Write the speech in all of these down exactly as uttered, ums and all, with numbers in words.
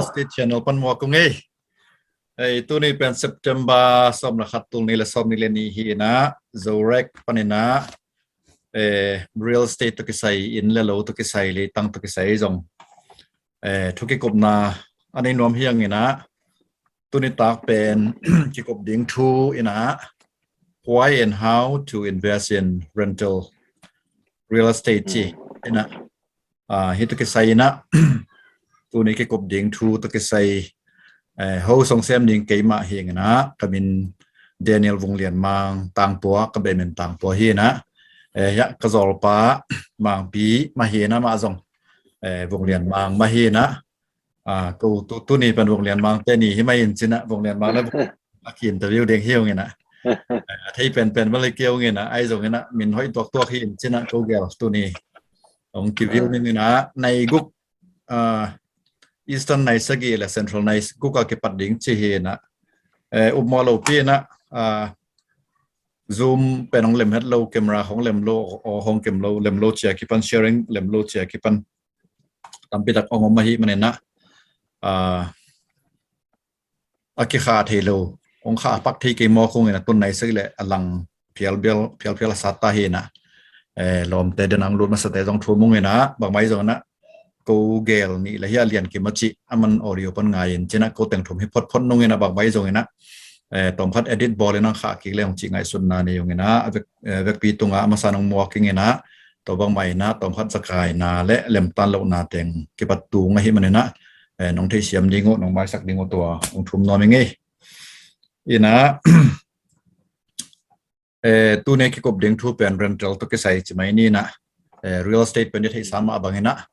Estate Channel pan muak ung ei. Ei, tuni pen September sawm le khat, tul nih le sawm nih le nih hi inah, Zorack pan inah, eh, real estate tawh kisai, inn le lo tawh kisai, leitang tawh kisai zong, eh, thu kikupna a nei nuam hi ang inah, tuni tak pen kikup ding thu inah, why and how to invest in rental real estate ci inah, ah, hi tawh kisai inah, tuni kikup ding thu tawh kisai, eh, ho song sem ding keimah hi inah, ka min Daniel Vung Lian Mang Tangpua, ka beh min Tangpua hi inah, eh, hiah ka zawlpa Mangpi mah hi inah, mah zong, eh, Vung Lian Mang mah hi inah, ah, ko tu, tuni pen Vung Lian Mang te ni hi mai in ci inah, Vung Lian Mang le a ki interview ding hi ung inah, a thei penpen va le kei ung inah, ai zong inah min hoih tuaktuak hi in ci inah, ko gel tuni hong kiview ning inah, nai guk, ah, Eastern nai sagih le Central nai guk a kipat ding ci hi inah, eh, upmawh lopi inah, ah, Zoom pen hong lem het lo, camera hong lem lo, aw hong kem lo, lem lo cia kipan, sharing lem lo cia kipan tampi tak hong om ahih man inah, ah, a kikha thei lo, hong kha pak thei kei mawk ung inah, tun nai sagih le a lang phial bial, phial phial a sat ta hi inah, eh, lawmte den ang lut masate zong thum ung inah, bangmah hi zong inah, ko gel nih le hi a lian kim a cih, a man audio pan ngai in ci inah, ko teng thum hi photphot nung inah, bangmah hi zong inah, eh, tawmkhat edit bawl inah khah kik le hong cih ngaihsutna nei ung inah, a vek, eh, vekpi tungah a masa nong muak ing inah, tua bangmah inah tawmkhat zakaina le lemtan lohna teng kipat tung ahih man inah, eh, nong theihsiam ding uh, nong maisak ding uh tua hong thum nuam ing ei. Inah, eh, tuni kikup ding thu pen rental tawh kisai ci mai ni inah, eh, real estate pen i theihsa mah bang inah,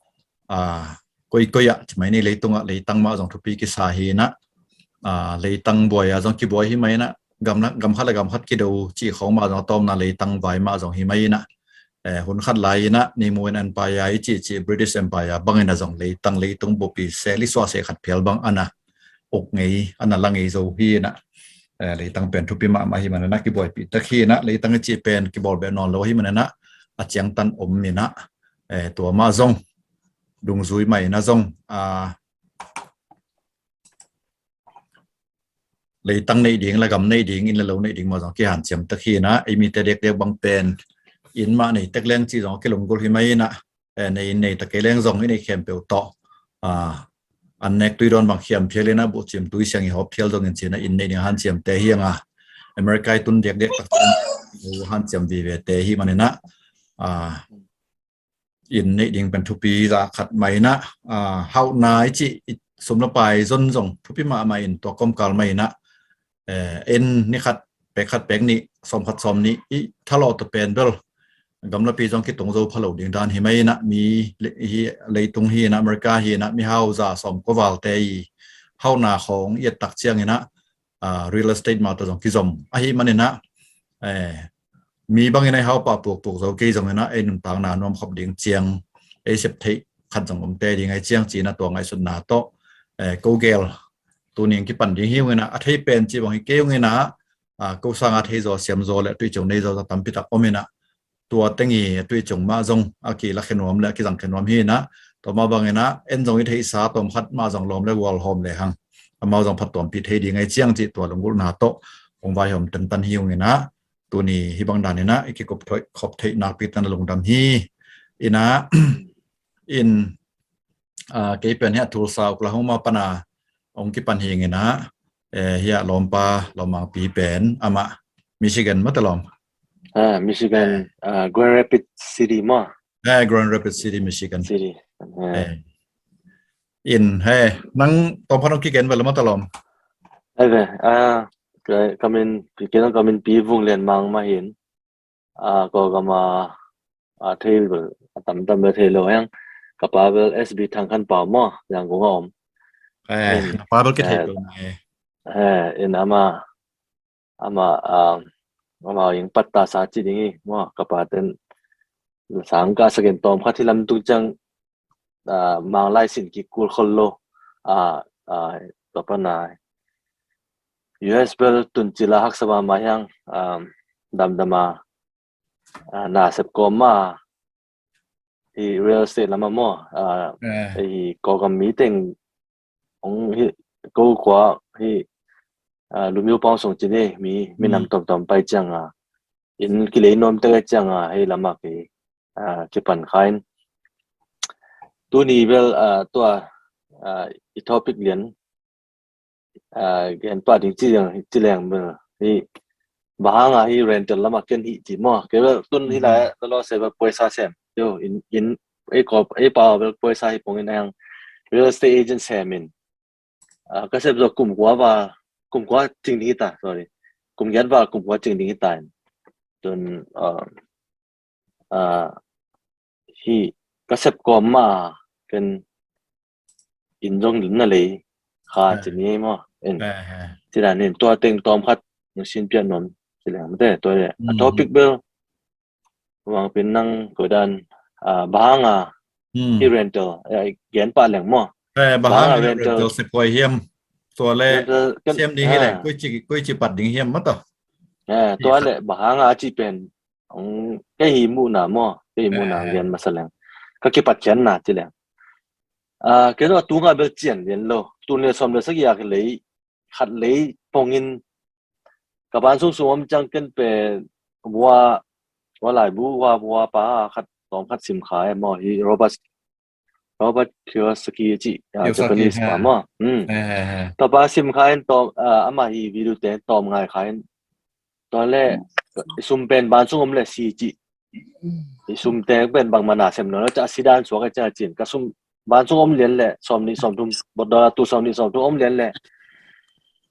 ah, koikoi ah ci mai ni, leitungah leitang mah zong thupi kisa hi inah, ah, leitang buai a zong kibuai hi mai inah, gam, gam khat le gam khat kido cih khawng mah zong a tawpna leitang vai mah zong hi mai inah, eh, hun khat lai inah Nimue Empire i cihcih British Empire bang inah zong leitang leitung bupi sel i suah seh khat phial bang a na uk ngei, a na la ngei zo hi inah, eh, leitang pen thupi mahmah hi man inah, kibuaipih tak hi inah, leitang i cih pen kibawl beh nawn lo hi man inah, a ciangtan om inah, eh, tua mah zong dungzui mah inah zong, ah, leitang neih ding, la gam neih ding, inn le lo neih ding mah zong kihanciam tak hi inah, ei mite dekdek bang pen inn mah nei tek leng cih zong a kilunggulh hi mai inah, eh, nei inn nei ta kei leng zong i neih khempeuh tawh, ah, an nek tui dawn bang khiam phial inah, buhcim tui siang i hawp phial zongin ci inah inn neih ding hanciamte hi ing a, America i tun dekdek tak hanciam vivete hi man inah, ah, inn neih ding pen thupi zah khat mah inah, ah, hauhna i cih, i sum le pai zon zong thupi mahmah in tua kawmkal mah inah, eh, en ni khat pek khat pek nih, sawm khat sawm nih i thalawh tua pen bel gamlapi zong kitung zo pha lo ding dan hi mai inah, mi le-, hi, leitung hi inah, America hi inah, mihau za sawm kua valte i hauhna khawng i et tak ciang inah, ah, real estate mah tawh zong kizom ahih man inah, eh, mi bang inah i hau pah pukpuk zo kei zong inah ei nuntakna nuam khop ding ciang, ei sep theih khat zong om tei ding ahih ciang ci inah tua ngaihsutna tawh, eh, ko gel tuni kipan ding hi ung inah, a thei pen ci bang hi kei ung inah, ah, ko sanga thei zaw siam zaw le a tuicio nei zaw zong tampi tak om inah, tua teng i a tuicio mah zong a kila khe nuam le a kizang khe nuam hi inah, tua mah bang inah en zong i theihsa tawmkhat mah zong lawm le gual hawm le hang amau zong phattuampih thei ding ahih ciang cih tua lunggulhna tawh kong vaihawm tentan hi ung inah, tuni hih bang dan inah i kikup thoih khop theih nakpi tan a lungdam hi inah, in, ah, kei pen hiah Tulsa, Oklahoma pana hong kipan hi ing inah, eh, hiah lawmpa, lawmmangpi pen amah Michigan maw ta lawm? Ah, Michigan, eh, ah, Grand Rapids City maw? Eh, Grand Rapids City, Michigan. City. Eh. Eh. In, he, nang tawmkhat hong kigen ve la maw ta lawm? Ai ve, ah, ka, ka min, kei nang ka min Pi Vung Lian Mang mah hi in. Ah, ko gam a, ah, thei bel a tamtam bel thei lo hang. Ka pa bel S B Thang Khan Pau maw, Yangon a om. Eh, in, na pa bel kithei, eh, lo nai. Eh, in ama, ama, ah, ama ing pat ta sa ci ding hi maw, ka pa ten sang ka sakin tawmkhat hi lam tung ciang, ah, Manglai sin kikul khol lo. Ah, ah, tua pana U S bel tun cila haksa mahmah hi hang, ah, damdam a, ah, nasep kawm a, hi real estate lam a maw, ah, eh, hi Kawlgam mi teng hong hi, ko khua hi, ah, Lumio Pawng sung ci ni, mi, mi nam tomtom pai ciang a, inn kilei nuam tek ciang a, hei lam ah ki, ah, kipan kha in. Tuni bel, ah, tua, ah, i topic lian, ah, gen pah ding ci leng, ci leng bel hi, bang hang a hi rental lam ah ken hi ci maw. Kei bel tun hi lai, ka lo se bel poisa sem. Yo, in, in, ei kop, ei pau bel poisa hi pong in ang real estate agent sem in. Ah, ka sep zo kum kua va, kum kua cing ding hi ta, sorry. Kum giat va, kum kua cing ding hi ta in. Tun, ah, ah, hi, ka sep kawm ma, ken inn zong na lei kha ci ni maw. En. Ci dan in, tua teng tawm khat, na sin pian nuam, ci leng mate, tua le. A topic bel, Wang Pin nang koi dan, ah, bang hang a, hi rental, eh, gen pah leng maw. Eh, bang hang a rental se koi hiam. Tua le, siam ding hi leng, koi ci, koi ci pat ding hiam maw to. Eh, tua le, bang hang a ci pen, ong, kei hi mu na maw, kei hi mu na gen masa leng. Ka kipat cian na ci leng. Ah, kei no tunga bel cian lian lo. Tun le sawm le sagih a kilei, khat lei pongin ka ban sungsung om ciang ken pen vua, vua laibu, vua, vua pa khat tawm khat sim kha e maw hi Robert, Robert Kiyosaki ci, ah, Japanese pa maw. Tua pa sim kha in tawm, ah, ama hi video te tawm ngai kha in. Tua le i sum pen ban sung om le si ci. I sum te pen bang mana sem lo le ca si dan suak e ca cin. Ka sum ban sung om lian le, sawm nih sawm thum, bot dollar tu sawm nih sawm thum om lian le.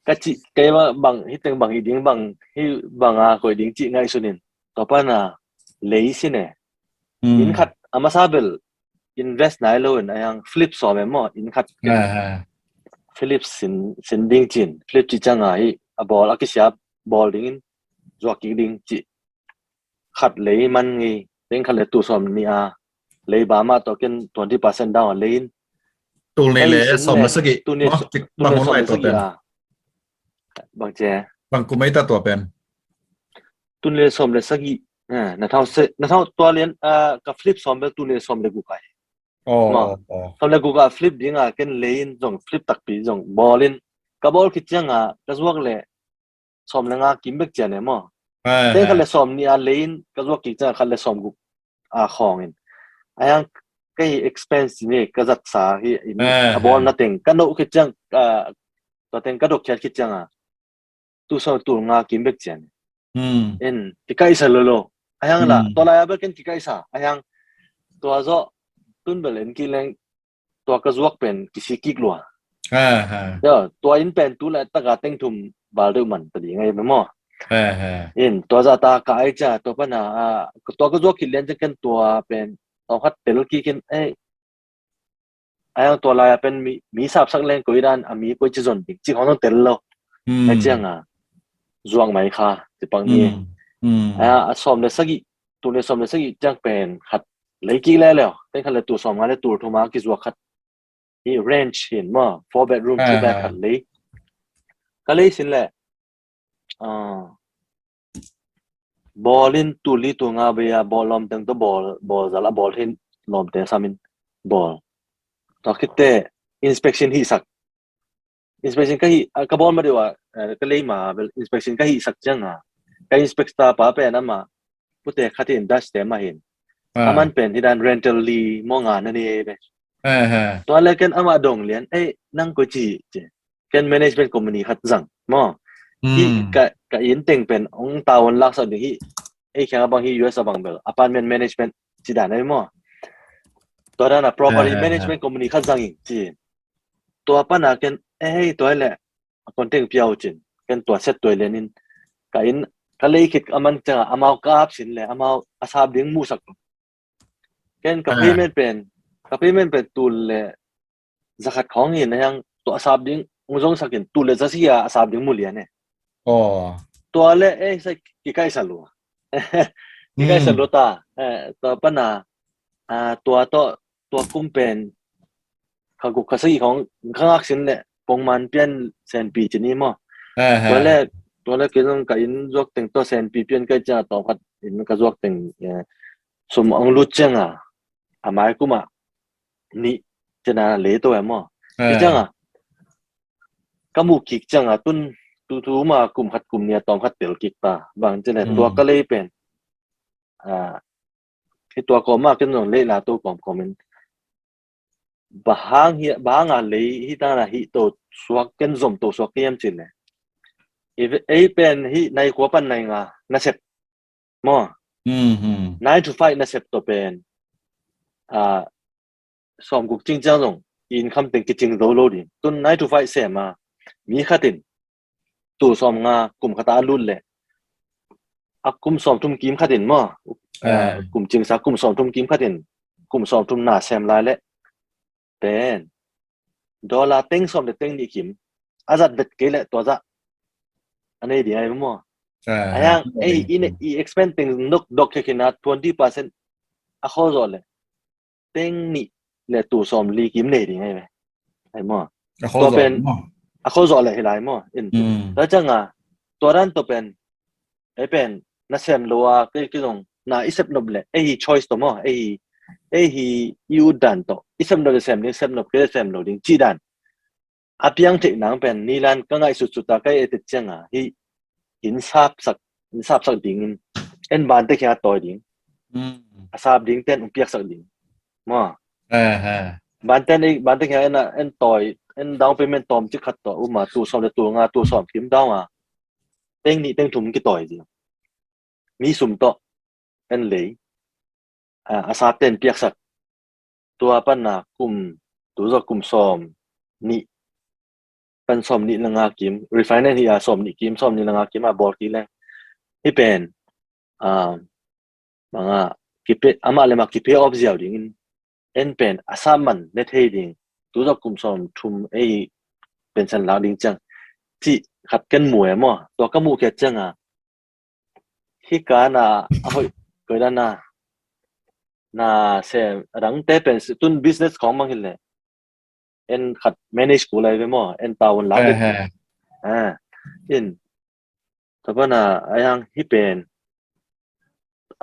Ka ci, kei bang, bang, hi teng bang, hi ding bang, hi bang a koi ding ci ngai sunin. Tua pana, lei sin e. Inn khat, a masa bel, invest nai lo in, a yang flip sawm e maw, inn khat. Flip sin, sin ding cin, flip ci ciang a hi, a bawl, a kisia bawl ding in, zuak kik ding ci. Khat lei man ngei, teng khat le tu sawm nih a, lei ba ma to ken twenty percent down a lei in. Tul nih le sawm le sagih. Bang hun lai tua pen. Bang ce. Bang kum ei ta tua pen. Tul nih le sawm le sagih. Na thau se, na thau tua lian, ah, ka flip sawm bel tul nih le sawm le guk ai. Sawm le guk a flip ding a ken lei in zong flip takpi zong bawl in. Ka bawl khit ciang a, ka zuak le sawm le nga kim bek cian e maw. Teng khat le sawm nih a lei in ka zuak kik ciang khat le sawm guk a khawng in. A yang kei expense ni ka zat sa hi in a bawl na teng ka no khit ciang, ah, tua teng ka dok khiat khit ciang a. Tu sawm tul nga kim bek cian. En, kikaisa lo lo. A yang la, tua lai a bek ken kikaisa. A yang tua zo tun bel en ki leng tua ka zuak pen kisi kik lua. Tua in pen tu le taka teng thum bal deuh man ta ding ai maw. In tua za ta ka ai ca tua pana, ah, tua ka zuak khit lian ciang ken tua pen tawm khat tel kik in, eh, a yang tua lai a pen mi, mi sapsak leng koi dan a mi koi ci zon ding ci khong zong tel lo. Ai ciang a zuak mai kha ci pang ni. A, a sawm le sagih, tul nih le sawm le sagih ciang pen khat lei kik le leo. Teng khat le tul sawm nga le tul thum a kizuak khat. Hi ranch hin maw, four bedroom, two bed khat lei. Ka lei sin le, ah, bawl in tul li tul nga bei a bawl lawm teng to bawl, bawl zal a bawl hin lawm te sam in bawl. Tua khit te inspection hi sak. Inspection ka hi, ah, ka bawl ma deuh a, eh, ka lei ma bel inspection ka hi sak ciang a. Ka inspector pa pen ama pute khat in Dutch te ma hin. A man pen hi dan rental li maw nga na ni be. Tua le ken ama dong lian, eh, nang koi ci, ci. Ken management company khat zang maw. Hi ka, ka inn teng pen ong tawon lak sa ding hi. Ei khiang a bang hi U S a bang bel apartment management ci dan ai maw. Tua dan a property management company khat zang in ci. Tua pana ken, eh, hei, tua le a kon teng piau cin. Ken tua set tua lian in ka inn ka lei khit a man ciang a amau ka ap sin le amau a sap ding mu sak. Ken ka payment pen, ka payment pen tul le zakhat khawng in a yang tua a sap ding ong zong sak in tul le za si a a sap ding mu lian e. Tua le, eh, sa kikaisa lua. Kikaisa lua ta. Eh, tua pana, ah, tua to, tua kum pen kha guk kha sagih khawng ka ngak sin le pongman pian senpi ci ni maw. Tua le, tua le kei zong ka inn zuak teng tua senpi pian kai ciang a tawm khat inn ka zuak teng, eh, sum ong lut ciang a, a mai kum a nih cina lei to e maw. Ci ciang a, ka muh kik ciang a tun tu tu ma kum khat kum nih a tawm khat tel kik ta. Bang ci le tua ka lei pen, a, hi tua kawm a ken zong lei la to kawm kawm in, bang hang hi, bang hang a lei hi ta na hi to suak, ken zom to suak hiam ci le, ei pen hi nai kua pan nai nga na sep maw? Nine to five na sep to pen, a, sawm guk cing ciang zong income teng kicing zo lo ding. Tun nine to five sem a, mi khat in tul sawm nga kum khat a lut le, a kum sawm thum kim khat in maw? A, kum cingsa kum sawm thum kim khat in kum sawm thum na sem lai le pen dollar teng sawm le teng nih kim a zat det kei le tua zah a nei ding ai maw? A yang ei i expend teng nok dok khe khin a twenty percent a kho zo le teng nih le tul sawm li kim nei ding ai ve. Ai maw? Tua pen a kho zo le hi lai maw? In tua ciang a tua dan to pen ei pen na sem lo a kei kei zong na i sep nop le ei hi choice to maw? Ei hi, ei hi i ut dan to, i sep nop le sem ding, sep nop kei le sem lo ding ci dan a piang theih nang pen nilan ka ngaihsutsut a ka etet ciang a hi in sapsak, in sapsak dingin en bante kia tawi ding, a sap ding ten um piaksak ding maw? Bante, bante kia en, en tawi, en down payment tawm cik khat tawh um a tul sawm le tul nga tul sawm kim down a teng nih teng thum kitawi ding. Mi sum tawh en lei, a, a sa ten piaksak. Tua pan a kum, tu zaw kum sawm nih pan sawm nih le nga kim, refinance hi a sawm nih kim, sawm nih le nga kim a bawl kik leng hi pen, a, bang a kipe, amah le mah kipe off ziau dingin en pen a sa man ne thei ding. Tu zaw kum sawm thum ei pension lak ding ciang ci khat ken mu e maw? Tua ka muh kei ciang a hi ka na a hoih koi dan a na sem a dangte pen tun business khawng mang hi le en khat manage ku lai ve maw? En taun lak ve. In tua pan a a yang hi pen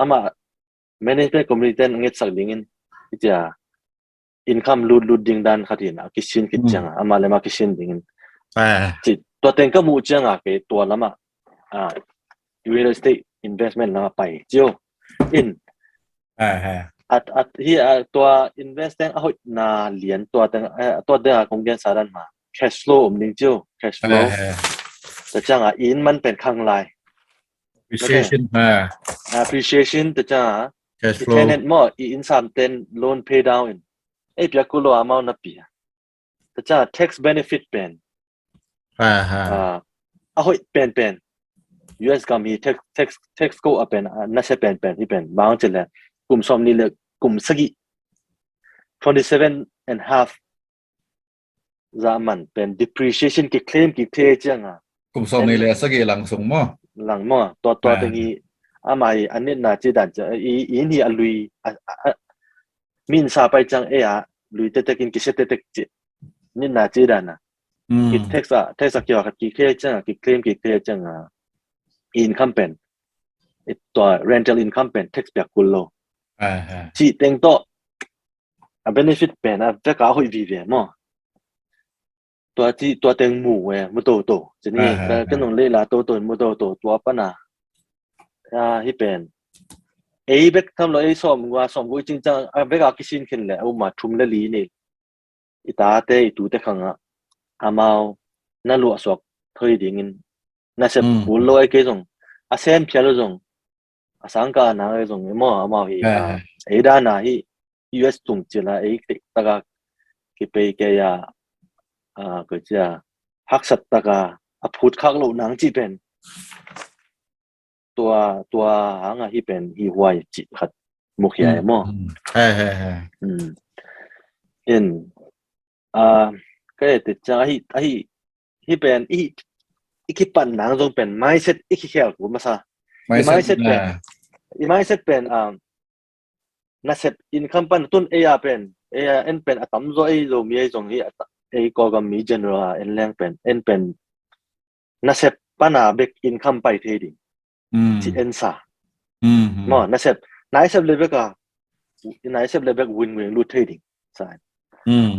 amah management committee ten ngetsak dingin hi cia income lut lut ding dan khat hin a kisin kit ciang a amah le mah kisin dingin ci tua teng ka muh ciang a kei tua lam a, a, real estate investment lam a pai cio. In at, at hi a tua invest teng a hoih na lian tua teng, a, tua teng a kong gen sa dan ma cash flow om ding cio, cash flow. Tua ciang a in man pen khang lai. Appreciation. Appreciation tua ciang a i tenant maw, i in sam ten loan pay down in ei piak kul lo amount na pia. Tua ciang a tax benefit pen a hoih penpen. U S gam hi tax, tax, tax code a pen, a nasia penpen hi pen bang ci le kum sawm nih le kum sagih, twenty seven and half zah man pen depreciation kiclaim kik thei ciang a kum sawm nih le sagih lang sung maw? Lang maw? Tua, tua teng hi amah hi a nitna ci dan ciang i, in hi a lui a, a, a, min sa pai ciang ei a lui tetek in kisia tetek ci nitna ci dan a ki tax a, tax a kiwa khat kik thei ciang a kiclaim kik thei ciang a income pen, i tua rental income pen tax piak kul lo. Ci teng tawh a benefit pen a vek a hoih vive maw? Tua ci tua teng mu e mu toto ci ni. Ka nong lei la toto mu toto tua pan a hi pen ei bek tham lo ei sawm gua sawm gui cing ciang a vek a kisin khin le a um a thum le li ni. I tate i tute khang a amau na luah suak thoi dingin na sep kul lo ai kei zong a sem phial lo zong a sangka a nang ai zong i maw amau hi ei dan a hi U S tung cil a ei tek taka kipei kei a, a, koi cia haksat taka a phut khak lo nang ci pen tua, tua hang a hi pen hi huai ci khat mu khia e maw? In a, ka e te ciang a hi, a hi, hi pen i, i kipan nang zong pen mindset i kikhel ku masa. I mindset pen, i mindset pen a, na sep income pan tun ei a pen, ei a en pen a tam zaw ei Zomi ei zong hi a ta, ei Kawlgam mi general a en leng pen en pen na sep pan a bek income pai thei ding ci en sa. Maw, na sep, na i sep le bek a, na i sep le bek win win lut thei ding sa.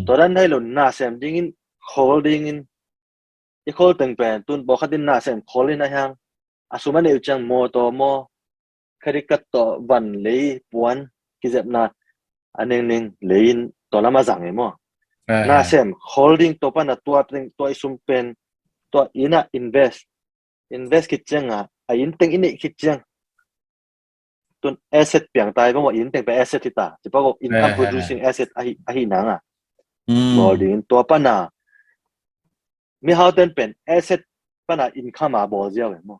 Tua dan hai lo na sem dingin, khawl dingin, i khol teng pen tun pawlkhat in na sem khol in a hiang a sum a neih uh ciang mawtaw maw, credit card tawh van lei puan kizepna a nengning lei in tua lam a zang e maw. Na sem khol ding tua pana tua teng tua i sum pen tua inn ah invest invest khit cianga a inn teng i neih khit ciang tun asset piang tai bang ua inn teng pen asset hita ci pak uh income producing asset ahi ahi nanga bawl dingin tua pana mihau ten pen asset pana income a bawl ziau e maw.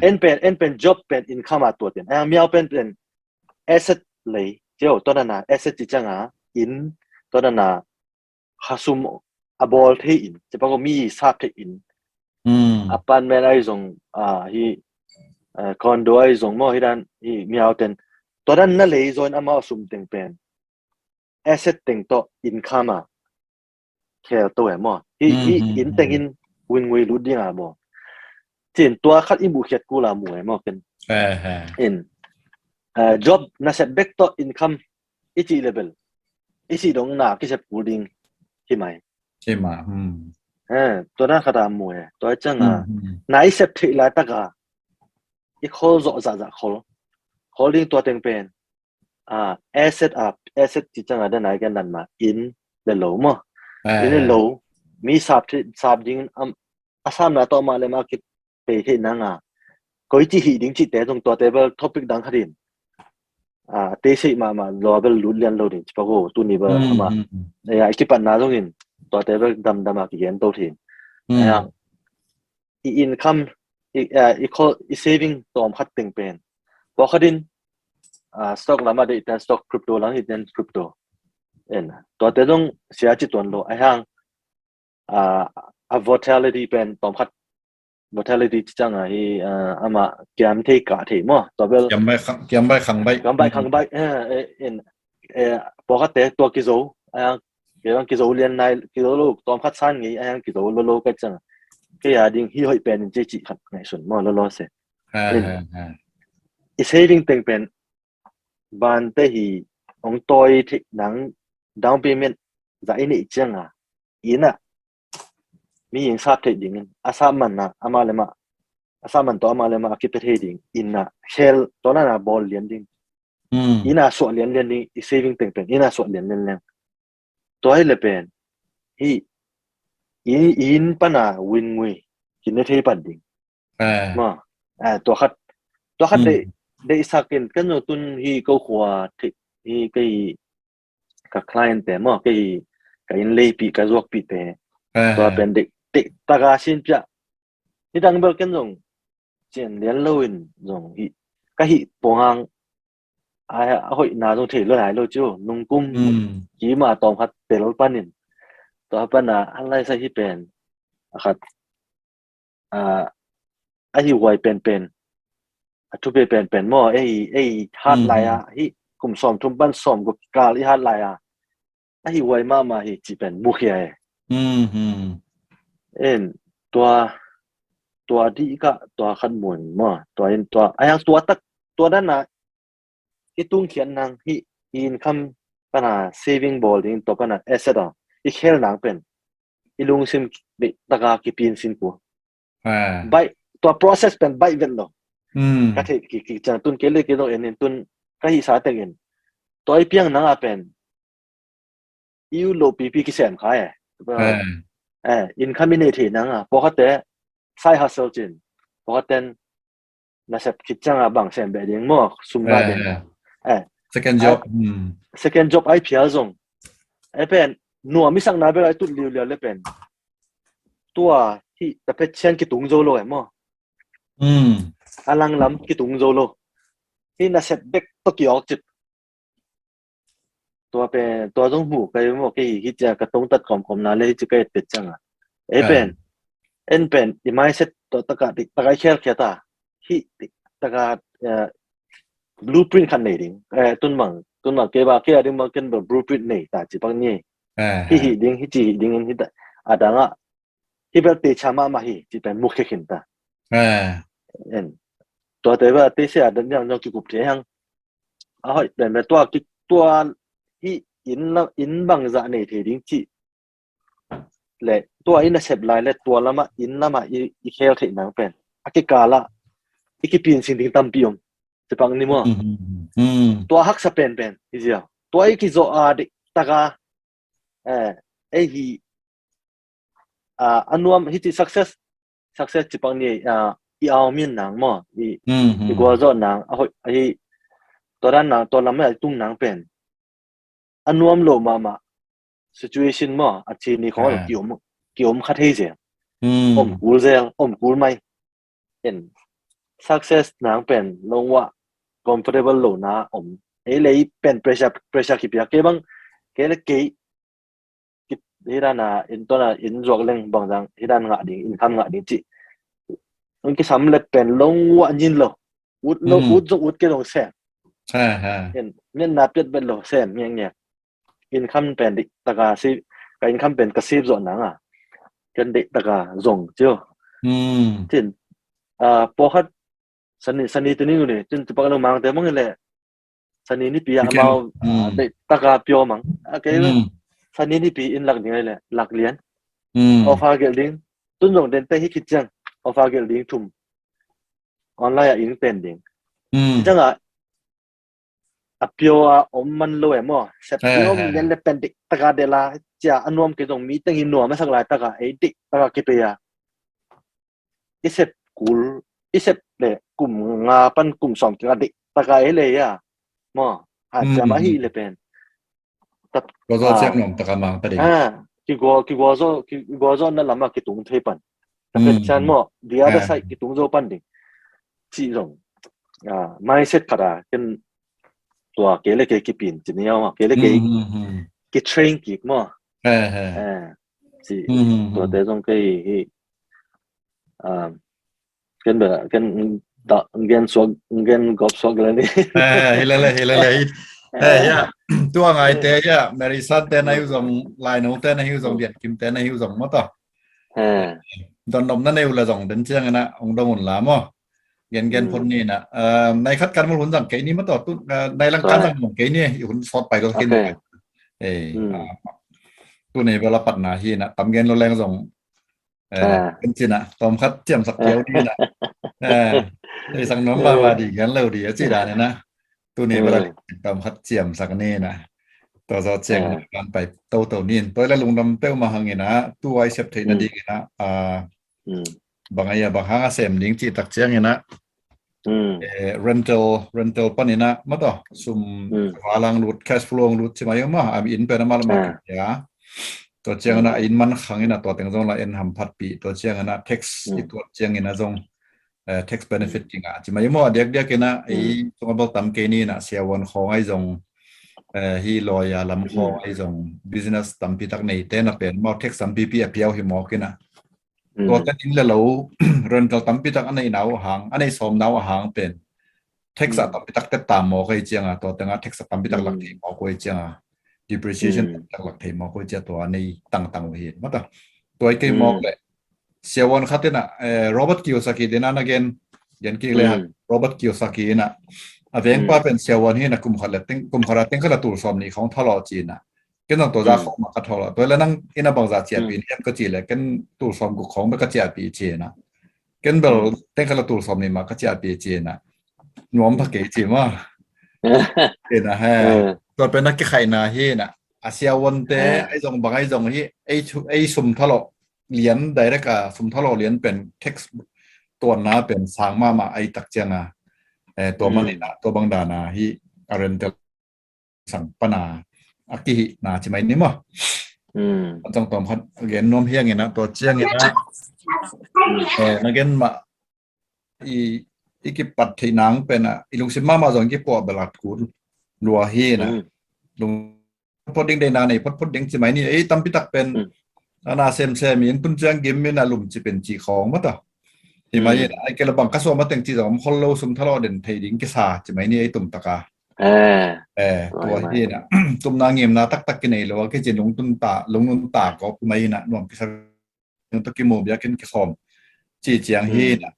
En pen en pen job pen income a tua ten a mihau pen pen asset lei ziau tua dana asset ci cianga inn tua dana khasum a bawl thei in ci pak uh mi sap thei in apartment ai zong a hi condo ai zong maw hi dan hi mihau ten tua dan na lei zaw in amau sum teng pen asset teng tawh income a khel to e maw hi hi inn tengin win ngui lut dinga maw cin tua khat i muh khiat kula mu e maw ken in job na set bek tawh income i cih level i cih dong na kisep kul ding hi mai. Hi ma. Tua na khata mu e tua canga na i sep theih lai taka i khol zawh zahzah khol khol ding tua teng pen asset a asset ci canga dana i kan dan ma inn le lo maw inn le lo mi sap sap ding a samna tawh mah le mah kipei theih nanga koi ci hih ding cihte zong tuate bel topic dang khatin a te sei mahmah law bel lut lian lo ding ci pak uh tuni bel ama i kipatna zongin tuate bel damdam a kigen to thin i income i i khol i saving tawm khat teng pen pawlkhat in stock lam a deih ten stock crypto lam hi ten crypto en tuate zong sia ci tuan lo a hang a volatility pen tawm khat volatility ci canga hi ama kiam thei kah thei maw tua bel kiam bai khang kiam bai khang bai kiam bai khang bai en pawlkhat te tua kizo a hang kizo lian nai kizo lo tawm khat san ngei a hang kizo lo lo kai canga kei a ding hi hoih pen in ci cih khat ngaihsun maw lo lo se i saving teng pen bante hi ong tawi theih nang down payment za i neih cianga ina mi ing sap theih dingin a sap manna ama le mah a sap man tawh ama le mah a kipia thei ding ina khel tawh nana bawl lian ding ina suah lian lian ding i saving teng pen ina suah lian lian lian tua hi le pen hi in pana win ngui kine thei pan ding ma tua khat tua khat dei dei sakin kan no tun hi ko khua hi kei ka client te maw kei ka in leipi ka zuakpi te tua pen dei dei taka sin pia hi dang bel ken zong cian lian lo in zong hi ka hi pongang a hoih na zong thei lo lai lo chu nungkum kima tawm khat pel panin tua pana a lai sa hi pen a khat a a hi huai penpen a thupi penpen maw ei ei hat lai a hi kum sawm thum pan sawm guk kal i hat lai a a hi huai mahmah hi ci pen mukhia e en tua tua di ka tua khat mun maw tua in tua a yang tua tak tua dana i tungkhiat nang hi i income pana saving bawl ding tua pana asset a i khel nang pen i lungsim taka kipin sin ku bai tua process pen bai vet lo ka thei ki ki chang tun kei le kei lo en in tun ka hi sa teng in tua i piang nang a pen i u lo pipi kisem kha e income i nei thei nang a pawlkhat te side hustle cin pawlkhat ten nasep khit cianga bang sem beh ding maw sum na ding second job second job ai phial zong ai pen nuam i sakna bel ai tut liuliau le pen tua hi ta phet chian kitung zo lo e maw a langlam kitung zo lo hi nasep bek to kiawk cip tua pen tua zong hmu kai maw kei hi cia ka tongtat kawmkawmna le hi ci kai pet cianga ei pen en pen i mindset to taka dik taka i khel khia ta hi dik taka blueprint khat nei ding tunmang tunmang kei ba kei a ding bang ken ba blueprint nei ta ci pak ni hi hi ding hi ci hi ding in hi ta a danga hi bel te cha ma ma hi ci pen muk khin ta en tua te ba te se a dan yang nyong ki kup the hang a hoi pen tua ki tua hi in bang za nei the ding ci le tua i nasep lai le tua lamah inn lamah i, i khel theih nang pen a kikalah i kipinsing ding tampi om. Ci pak ni maw? Mm, mm, mm. Tua haksa penpen hi ziau. Tua i kizawh a dik taka eh, ei hi a, a nuam hiti success, success ci pak ni, a, i au min nang maw, i, mm, i gualzawh nang a hoih a hi. Tua dan nang tua lam a tung nang pen a nuam lo mahmah situation maw, a ci ni khong a kiom, kiom khat hei zel. Mm. Om kul zel, om kul mai. En success nang pen longwah comfortable lo na om. Ei lei pen pressure, pressure kipia kei bang, kei le kei hi dana in tona in zuak leng bangzang hi dan ngah ding, income ngah ding ci. Ang kisam le pen longwah nyin lo. Ut lo, ut zong ut kei zong sem. Ngen na piat bet lo sem ngiak ngiak. Income pen dik taka si, ka income pen ka sip zawh nanga ken dik taka zong cio. Cin, pawkhat sani, sani tuni uni cin tupak lo mangte mang le sani nipi a amau dik taka pio mang. A kei sani nipi in lak ding le lak lian. Offer gelh ding. Tun zong den te hi khit ciang offer gelh ding thum. Online a inn pen ding. Ciang a a pio a om man lo em aw. Sep pio om lian le pen dik taka de la cia a nuam kei zong mi teng hi nuam a sak lai taka ei dik taka kipei a. I sep kul, i sep le kum nga pan kum sawm kik a dik taka ei le a. Maw, ha ciam a hi le pen. Kigua zawh ciang nuam taka mang ta ding. Kigua, kigua zawh, kigua zawh na lam a kitung thei pan. Ka pet cian maw, the other side kitung zo pan ding. Ci zong mindset khat a ken tua kei le kei kipin ci ni a maw, kei le kei kitrain kik maw. Ci tuate zong kei hi. Ken bel ken gen suak, gen gop suak le ni. Hi le le, hi le le. Tua ngaite ya, Mary Sat te na hi zong, Lai No te na hi zong, Bian Kim te na hi zong maw ta. Don dom na nei uh le zong den ciang ina ong dong un la maw. Gen gen phun ni na. Nai khat kan mul hun zang kei ni maw ta. Nai lang kan zang kei ni, hun sawt pai lo kin. Tu nei bel a patna hi na, tam gen lo leng zong Ken cina tawm khat ciamsak piau dina. Ei sang nuam mama di gen lo di a ci dan ina. Tuni bala tawm khat ciamsak nina. Tua zaw ciang ina kan pai toto nin. Tua ila lungdam peuh mah hang ina, tu ai sep theihna ding ina, bang ai a bang hang a sem ding cih tak ciang ina. Rental, rental pan ina maw taw, sum a lang lut, cash flow ang lut ci mai maw, a mi inn pen a mal mah kia. Tua ciang ina inn man khang ina tua teng zong la en hamphatpih, tua ciang ina tax i tuat ciang ina zong tax benefit kingah ci mai maw, a diakdiak ina ei sung a bel tam kei ni ina siavuan khawng ai zong, hi lawyer lam khawng ai zong, business tampi tak neite na pen maw tax tampipi a piau hi mawk ina. Tua ten inn le lo rental tampi tak a nei nau ahang, a nei sawm nau ahang pen tax a tampi tak tep ta mawk ei cianga, tua tenga tax a tampi tak lak thei mawk ei cianga, depreciation tampi tak lak thei mawk ei cia tua nei tangtang uh hi mata. Tua i kei mawk le siavuan khat ina, Robert Kiyosaki dena na gen, gen kik le Robert Kiyosaki ina a vengpa pen siavuan hi ina kum khat le teng, kum khat a teng khat la tul sawm nih khawng thalaw ci ina. Ken zong tua za khawng mah ka thawl a, tua ila nang ina bangza ciahpih ni em ka cih le ken tul sawm guk khawng bek ka ciahpih ci ina. Ken bel teng khat la tul sawm nih mah ka ciahpih ci ina. Nuam pha kei ci maw. Ina he. Tua pen a kikhaihna hi ina. A siavuante ai zong bang ai zong hi, ei sum thalaw lian direct a sum thalaw lian pen tax tuanna pen sang mahmah ai tak cianga. Tua man ina tua bang dana hi a rental sang pana a kihihna ci mai ni maw. An cang tawm khat gen nuam hiang ina tua ciang ina na gen mah i, i kipat theih nang pen a i lungsim mahmah zong kipuah belat kul lua hi ina. Lung phot ding deina nei phot phot ding ci mai ni, ei tampi tak pen ana semsem in tun ciang gim in a lum ci pen ci khawng mata. Hi mai in ai kei la bang ka suam a teng ci zong om khol lo, sum thalaw den thei ding kisa ci mai ni ei tum taka. Tua hi ina tumna ngimna taktak kinei lo a kici lungtun ta, lungnun ta kawp mai ina nuam kisa to kimu biakin kikhawm ci ciang hi ina.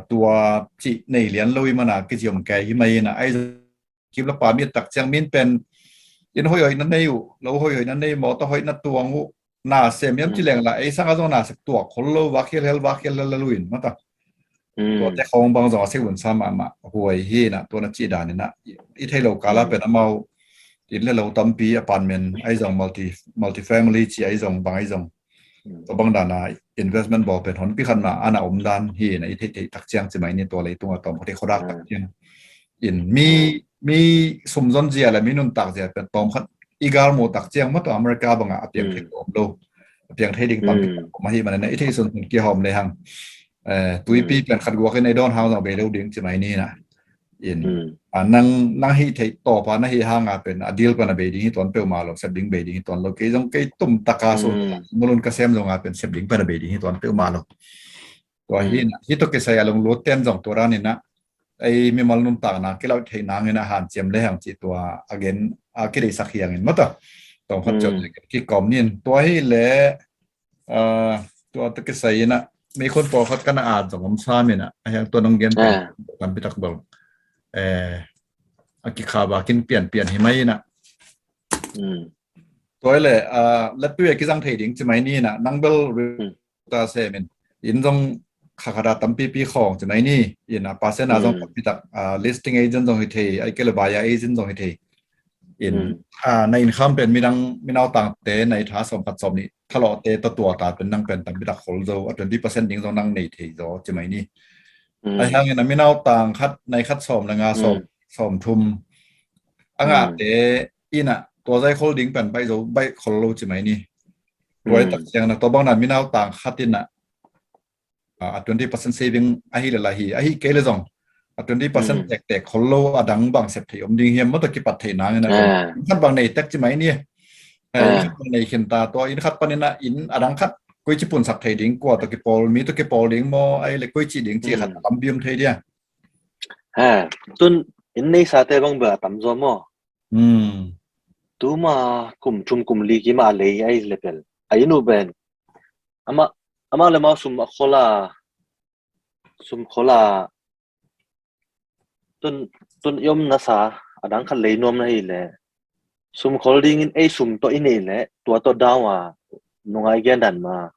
Tua ci nei lian lo i mana kici om kei hi mai ina ai kim la pa mi tak ciang min pen in hoih hoih na nei uh, lo hoih hoih na nei, mawtaw hoih na tuang uh, na sem hiam ci leng la, ei sang a zong na sep tuak khol lo, vak hial hial, vak hial hial lo in mata. Tuate khawng bang zong a sep vun sa mahmah huai hi na, tua na cih dan in a, i thei lo kala pen amau inn le lo tampi, apartment ahi zong, multi, multi family ci ahi zong, bang ahi zong, tua bang dan a investment bawl pen honpi khat na ana om dan hi na, i theih theih tak ciang ci mai ni, tua leitung a tawm khat i khuadak tak ciang in mi, mi sum zon zia le mi nuntak zia pen tawm khat i gal mu tak ciang mata America bang a a piang thei om lo, a piang thei ding tampi om ahi man na, i theih sun sun kia hawm le hang, eh, tuipi pen khat guak in ei dawn hang zong bei lo ding ci mai ni na. In, a, nang, nang hih theih tawpa na hih hanga pen a deal pan a bei ding hi tuan peuhmah lo, sep ding bei ding hi tuan lo. Kei zong kei tum taka sun mulun ka sem zonga pen sep ding pan a bei ding hi tuan peuhmah lo. Tua hi na, hih tawh kisai a lunglut ten zong tua dan in a, ei mimal nuntakna kilauh theih nangin a hanciam le hang ci tua a gen a kideisak hiangin mata. Tawm khat ciot kikawm nin. Tua hi le, ah, tua tawh kisai in a, meikhun pawlkhat ka na at zong om sam in a, a hiang tua nong gen pen tampi tak bang, eh, a kikha ba kin pian pian hi mai in a. Tua hi le, ah, lattui a kizang thei ding ci mai ni na, nang bel ta sem in, inn zong kha khat a tampipi khawng ci mai ni, in a percent a zong tampi tak, ah, listing agent zong hi thei, ai kei le buyer agent zong hi thei. In, ah, na income pen midang, minautangte na i tha sawm khat sawm nih thalawhte tawh tua ta pen nang pen tampi tak khol zo, a twenty percent ding zong nang nei thei zaw ci mai ni. A hiangin a minautang khat, nai khat sawm le nga sawm, sawm thum a ngahte in a, tua zai khol ding pen baih zo, baih khol lo ci mai ni. Tua i tak ciang na, tua bang na minautang khat in a, a, a twenty percent saving ahi le la hi, ahi kei le zong a twenty percent tektek khol lo a dang bang sep thei om ding hiam, mata kipat thei nangin a, inn khat bang nei tek ci mai ni. Eh, inn khat bang nei khin ta, tua inn khat panin a inn a dang khat koi ci punsak thei ding, kua tawh kipawl, mi tawh kipawl ding maw, ai le koi ci ding ci khat a tampi om thei dia. Ha, tun inn nei sate bang bel a tam zaw maw? Tuma kum thum kum li kima a lei ai le pel a inn uh pen, amah, amah le amau sum a khol a, sum khol a, tun, tun i om nasa a dang khat lei nuam na hi le, sum khol dingin ei sum tawh i nei le, tua tawh down a, nungai gen dan ma,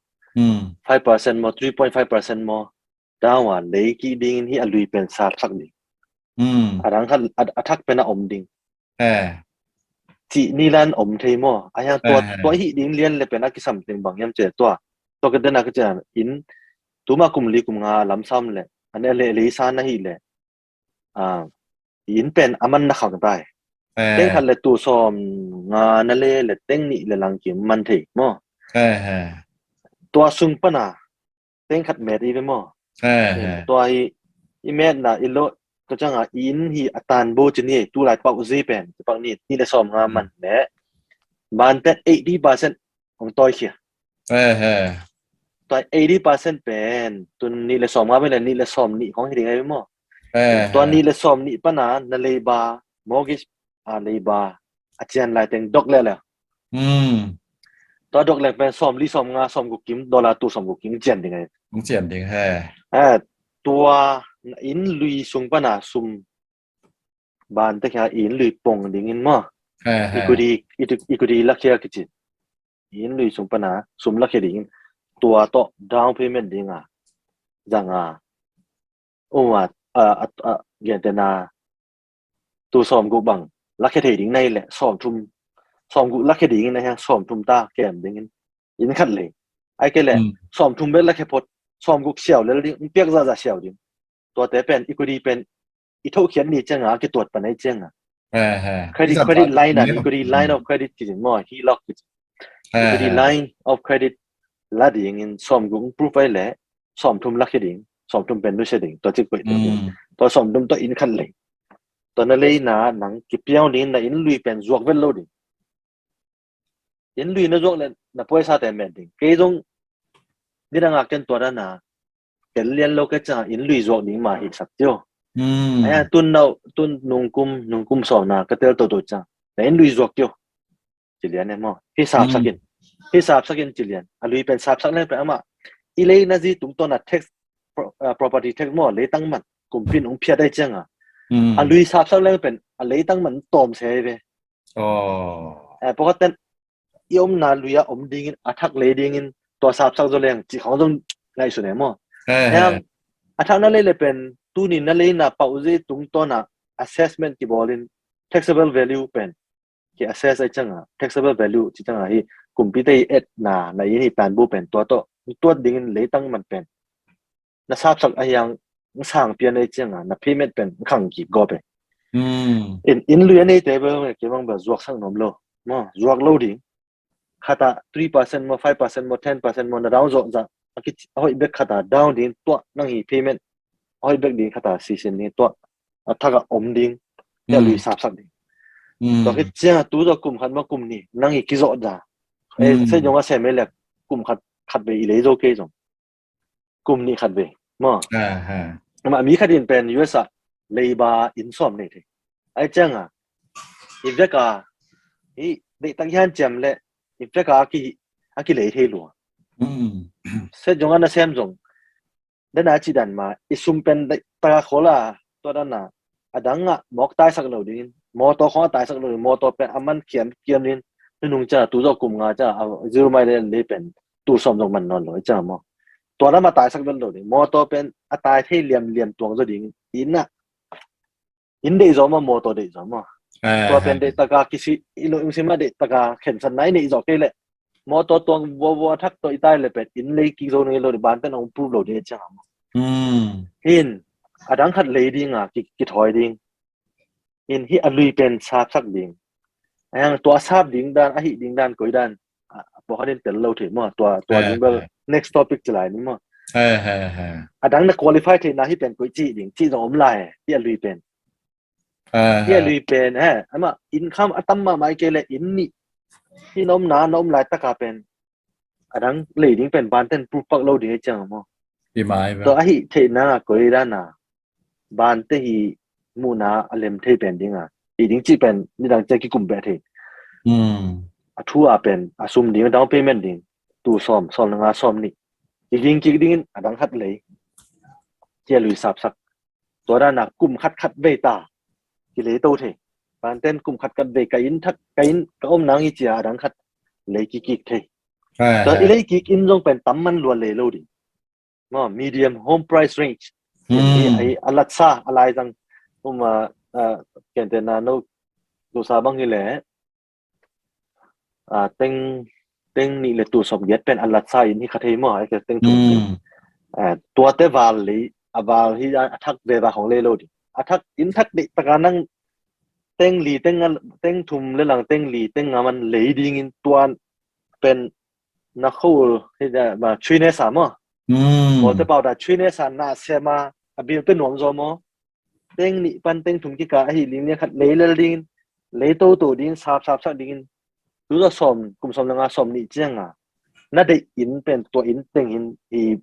five percent maw, three point five percent maw, down a lei kik dingin hi a lui pen sapsak ding. A dang khat a, a thak pen a om ding. Cih ni lan om thei maw? A hiang tua, tua hih ding lian le pen a kisam teng bang hiam ci le tua. Tua ka den a ka ci a in, tuma kum li kum nga lamsam le, a ne le lei sa na hi le, a, in pen a man na khang tai. Teng khat le tu sawm nga na le le teng nih le lang kim man thei maw? Tua sung pana teng khat met i ve maw? Tua hi i metna i lo ka canga in hi a tan bo ci ni, tu lai pauh zi pen ci pak ni, nih le sawm nga man le ban ten eighty percent hong tawi khia. Tua eighty percent pen tun nih le sawm nga pen le nih le sawm nih hong hi ding ai ve maw? Tua nih le sawm nih pana na leiba, mortgage a leiba a cian lai teng dok leh le. Tua dok leng pen sawm li sawm nga sawm guk kim, dollar tu sawm guk kim cian ding ai. Hong cian ding he. Tua na inn lui sung pana sum ban te khia inn lui pong dingin maw? Equity, equity lakhia kici. Inn lui sung pana sum lakhia dingin tua tawh down payment dinga zanga uma a, a, a, gentena tu sawm guk bang lakhia thei ding na hi le sawm thum, sawm guk lakhia dingin a hiang sawm thum ta kem dingin inn khat lei. Ai kei le sawm thum bek lakhia phot, sawm guk siau lel ding, piak zaza siau ding. Tuate pen equity pen i thokhiat ni cianga a kituat pan ai cianga. Credit, credit line a, equity line of credit kici maw, hi lok kici. Equity line of credit la dingin sawm guk proof ai le sawm thum lakhia ding, sawm thum pen nusia ding, tua cik koih ding. Tua sawm thum tua inn khat lei. Tua na leina nang kipiau dingin na inn lui pen zuak vet lo ding. Inn lui na zuak le na puaisa te met ding. Kei zong nidang a ken tua dana tel lian lo ka ca inn lui zuak ding ma hi sak cio. Aya tun nau, tun nungkum, nungkum sawna ka tel toto ca na inn lui zuak cio. Ci lian e maw? Hi sapsak in. Hi sapsak in ci lian. A lui pen sapsak leng pen amah i lei na zi tungtawn a tax, pro-, ah, property tax maw, leitang man kumpi in hong phiat ai cianga. A lui sapsak leng pen a leitang man tawm se ai ve. Eh, pawlkhat ten i omna lui-ah om dingin, a thak lei dingin tua sapsak zaw leng cih khawng zong ngaihsun e maw. Hiam, a thak na lei le pen tuni na leina pauh zi tungtawnah assessment kibawlin taxable value pen ki assess ai cianga, taxable value ci cianga hi kumpite i etna na inn hi tanbu pen tua tawh tuat dingin leitang man pen na sapsak a hiang sang pian ai cianga na payment pen khang kik gawp e. In, inn lui a neite bel kei bang bel zuaksak nuam lo maw, zuak lo ding. Khata three percent maw, five percent maw, ten percent maw, na down zawh zah a hoih bek khata down ding tuah nang hi payment a hoih bek ding khata sisin ding tuah a thaka om ding. Tia lui sapsak ding. Tua khit cianga tu zawh kum khat maw kum nih nang hi kizawh zah. Ei, sei zong a sem ei lek kum khat, khat vei i lei zo kei zong kum nih khat vei maw. Amah mi khat in pen U S ah leiba inn sawm nei thei. Ai cianga i veka hi deihtak hian ciam le i veka a ki, a kilei thei lua. Set zong a na sem zong dana ci dan ma i sum pen deihtaka khawla tua dana a dang ah mawk taisak lo dingin, mawtaw khawng a taisak lo ding, mawtaw pen a man kiam kiam dingin, nunung ca tu zawh kum nga ca a zero mai le lei pen tu sawm zong man nawn lo i ca maw. Tua dama taisak vet lo ding, mawtaw pen a tai thei liam liam tuang zaw ding, inn ah, inn deih zaw maw, mawtaw deih zaw maw. Tua pen deihtaka kisi i lo ung sima deihtaka khensan nai neih zaw kei leh mawtaw tuang vuavua thak tawh i tai le pen inn lei kik zo nai lo ding, banten a hong pup lo ding i ciang a maw. Hin a dang khat lei dinga ki, kithawi ding. Hin hi a lui pen sapsak ding. Ahang tua sap ding dan, a hih ding dan, koi dan a pawh khanin tel lo thei maw. Tua, tua ding bel next topic ci lai ni maw. A dang na qualify theihna hi pen koi cih ding cih zong om lai hi a lui pen. Hi a lui pen he ama income a tam mahmah i kei le inn nih hi na om na, na om lai taka pen a dang lei ding pen banten pupak lo ding i ciang a maw. Tua a hih theihna koi dana bante hi muhna a lem thei pen dinga hi ding cih pen nidang cia kikum beh thei. A thu a pen a sum ding, a down payment ding tu sawm, sawm le nga, sawm nih hi ding kik dingin a dang khat lei cia lui sapsak. Tua dana kum khat khat vei ta kilei to thei. Banten kum khat khat vei ka inn thak, ka inn ka om nang hi cia a dang khat lei kikik thei. Tua i lei kik in zong pen tam man lua lei lo ding maw, medium home price range. Hi a latsa a laizang um a, kentena no tusa bang hi le a teng, teng nih le tu sawm giat pen a latsa in hi kha thei maw, ai ke teng tu. Tuate val lei a val hi a thak veva hong lei lo ding. A thak in thak deihtaka nang teng li, teng thum le lang teng li teng nga man lei dingin tuan pen na khol hi da ma chuine sa maw. Mawte pau da chuine sa na sema a bil pe nuam zaw maw. Teng nih pan teng thum kika a hi ling nia khat lei lel dingin, lei to to dingin, sap sap sak dingin. Tu za sawm, kum sawm le nga, sawm nih cianga na deih in pen tua in tengin hi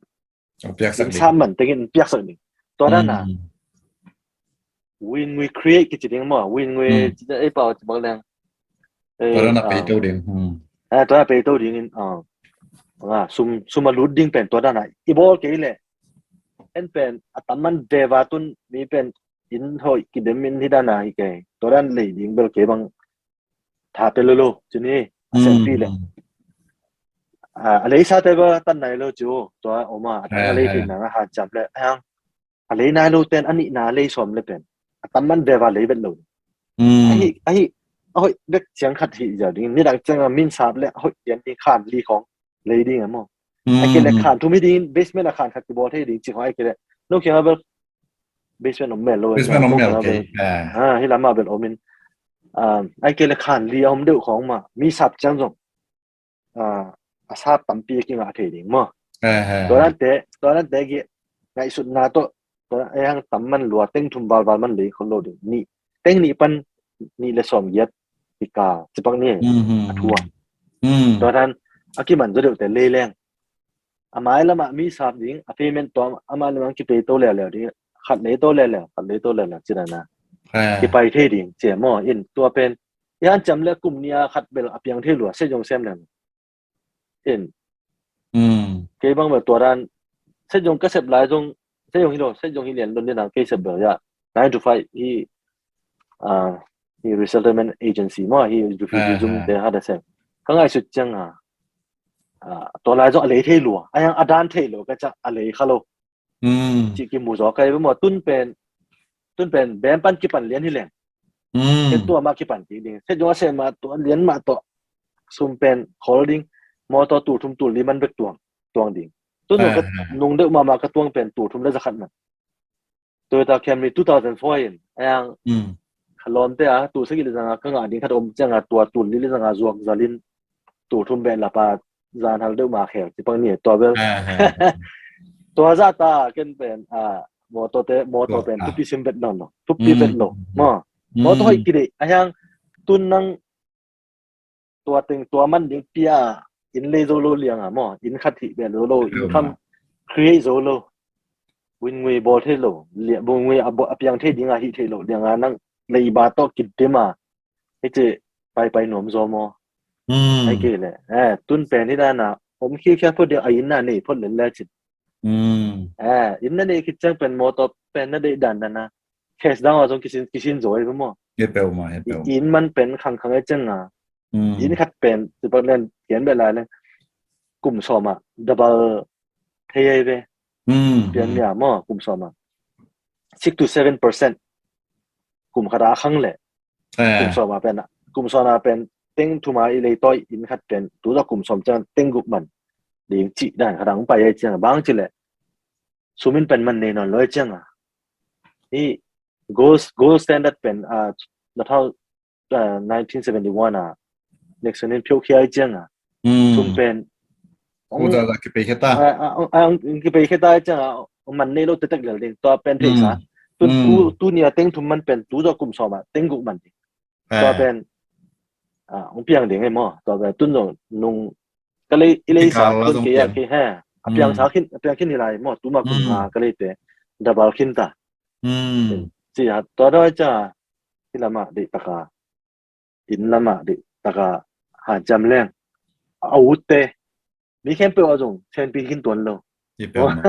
in sap man tengin in piaksak ding. Tua dana win we create kici ding maw, win we ci ei pau ci bang leng. Tua dana pei to ding. Tua dana pei to dingin sum, sum a lut ding pen tua dana i bawl kei le en pen a tam man veva tun mi pen in hoih kidem in hi dana hi kei. Tua dan lei ding bel kei bang tha pe lo lo ci ni a senpi le. A leisate ba tan nai lo ci o, tua oma a tan a lei thei nang a han cam le a lei nai lo ten a nihna lei sawm le pen a tam man veva lei vet lo. Ahi, ahi a hoih bek ciang khat hi ziau ding, nidang cianga min sap le a hoih pian ding khan li khawng lei ding a maw. Ai ke le khan thum hi ding, basement a khan khat kibawl thei ding ci khawng ai ke le no kianga bel basement om mel lo. Basement om mel kei. Hi lama bel om in ai ke le khan li a om deuh khawng ma mi sap ciang zong a sap tampi a kingah thei ding maw. Tua dante, tua dante gi ngaihsutna tawh tua ai hang tam man lua, teng thum valval man lei khol lo ding. Nih, teng nih pan nih le sawm giat hika cipak ni a thu a. Tua dan a kiman zaw deuhte lei leng a mai lamah mi sap ding, a payment tua a mai lamah kipei to leuleu ding, khat lei to leuleu, khat lei to leuleu ci dana kipai thei ding ci maw. In tua pen i han ciam le kum nia khat bel a piang thei lua, sei zong sem leng. In kei bang bel tua dan sei zong ka sep lai zong, sei zong hi lo, sei zong hi lian lo ni nang kei sep bel ya nine to five hi, hi resettlement agency maw, hi refugee zum te ha da sem. Ka ngaihsut cianga, ah, tua lai zawh a lei thei lua. A hiang a dan thei lo ka ciah a lei kha lo. Mm. Cih kimu zaw ka hi maw, tun pen, tun pen bem pan kipan lian hi leng. Mm. Ken tua mah kipan kik ding. Set zong a sem mah tua lian mah tawh. Sum pen khol ding. Mawtaw tul thum tul li man bek tuang, tuang ding. Tun nung ka, ah, nung deuh mahmah ka tuang pen tul thum le za khat man. Toyota Camry two thousand four in. A hiang, mm, ka lawmte a, tul sagih le zanga ka ngah ding khat om cianga tua tul li le zanga zuak zalin tul thum beh lapa zan hal deuh ma khel ci pang ni tua bel. Ah, ah, ah. Tua zah ta ken pen, ah, mawtaw te, mawtaw pen, tua, ah, thupi sim vet lo lo. Thupi, mm, vet lo. Maw. Mm. Mawtaw hoih kideih. A hiang tun nang tua teng tua man ding pia inn lei zo lo lianga maw. Inn khat hih beh zo lo. Income create zo lo. Vun ngui bawl thei lo. Lia, vun ngui a bawl, a piang thei dinga hih thei lo lianga nang leiba tawh kidim a. Hei ci paipai nuam zaw maw. Mm. Hei kei le. Eh, tun pen hi dana om khiakhia phot dia a inn na nei phot lel le cin. Mm. Eh, inn na nei khit ciang pen mawtaw pen na deih dan dana. Cash dang a zong kisin, kisin zaw hi maw. He peuhmah, he peuhmah. Inn man pen khangkhang e cianga. Mm. Inn khat pen, ci pak len, kian beh lai leng. Kum sawma, double thei ei ve. Mm, pian, mm, mia maw, kum sawma. Six to seven percent. Kum khata a khang le. Eh. Kum sawma pen, kum sawma pen, teng thuma i lei tawi inn khat pen, tu zaw kum sawm ciang, teng guk man. Ding cih dan, khata hong pai ei cianga, bang ci le. Sumin pen man nei nawn lo ei cianga. Hi, gold, gold standard pen, ah, na thau, ah, nineteen seventy-one a, Nixon in phiaukhia ei cianga. Mm. Sum pen. Ong, ong za za kipei khia ta. Ah, ah, ong, ah, ong kipei khia ta ei cianga, ong man nei lo tetek lel ding. Tua pen theisa. Mm. Tun, mm, tu, tu nia teng thum man pen, tu zaw kum sawma, teng guk man ding. Tua, eh, pen, ah, ong piang ding ei maw. Tua pen, tun zong nung, ka lei, i lei sa, tun kei a kei he. A piang sa khin, a piang khin hi lai maw. Tuma kum nga ka lei te. Double khin ta. Mm. Ci a, tua dawi ca, hi lama deih taka. Inn lama deih taka hanciam leng. A ut te. Mi khempeuh a zong, senpi khin tuan lo. Hi peuhmah.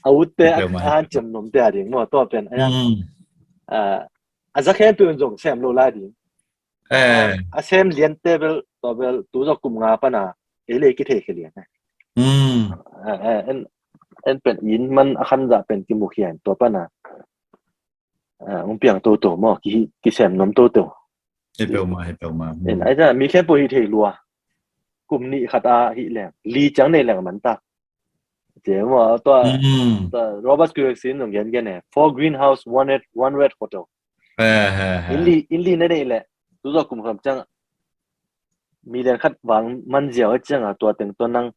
A ut te, hi peuhmah, a hanciam nuam te a ding maw, tua pen. A, mm, a, a za khempeuh zong, sem lo lai ding. Eh. A, a sem lian te bel, tua bel, tu zaw kum nga pana, ei lei kithei khe lian. Mm. Eh, eh, en, en pen inn man a khan zah pen kimu khian, tua pana. Ah, hong piang toto maw, ki, kisem nuam toto. Hi peuhmah, hi peuhmah. En, ai ta, mi khempeuh hi thei lua. Kum nih khat a hi leng, li ciang nei leng man ta. Ci maw, tua, mm, tua Robert Kiyosaki in zong gen gen e. Four greenhouse, one red, one red hotel. Eh, eh, eh. Inn li, inn li na nei le. Tu zaw kum kham ciang. Million khat vang man ziau cianga tua teng tua nang.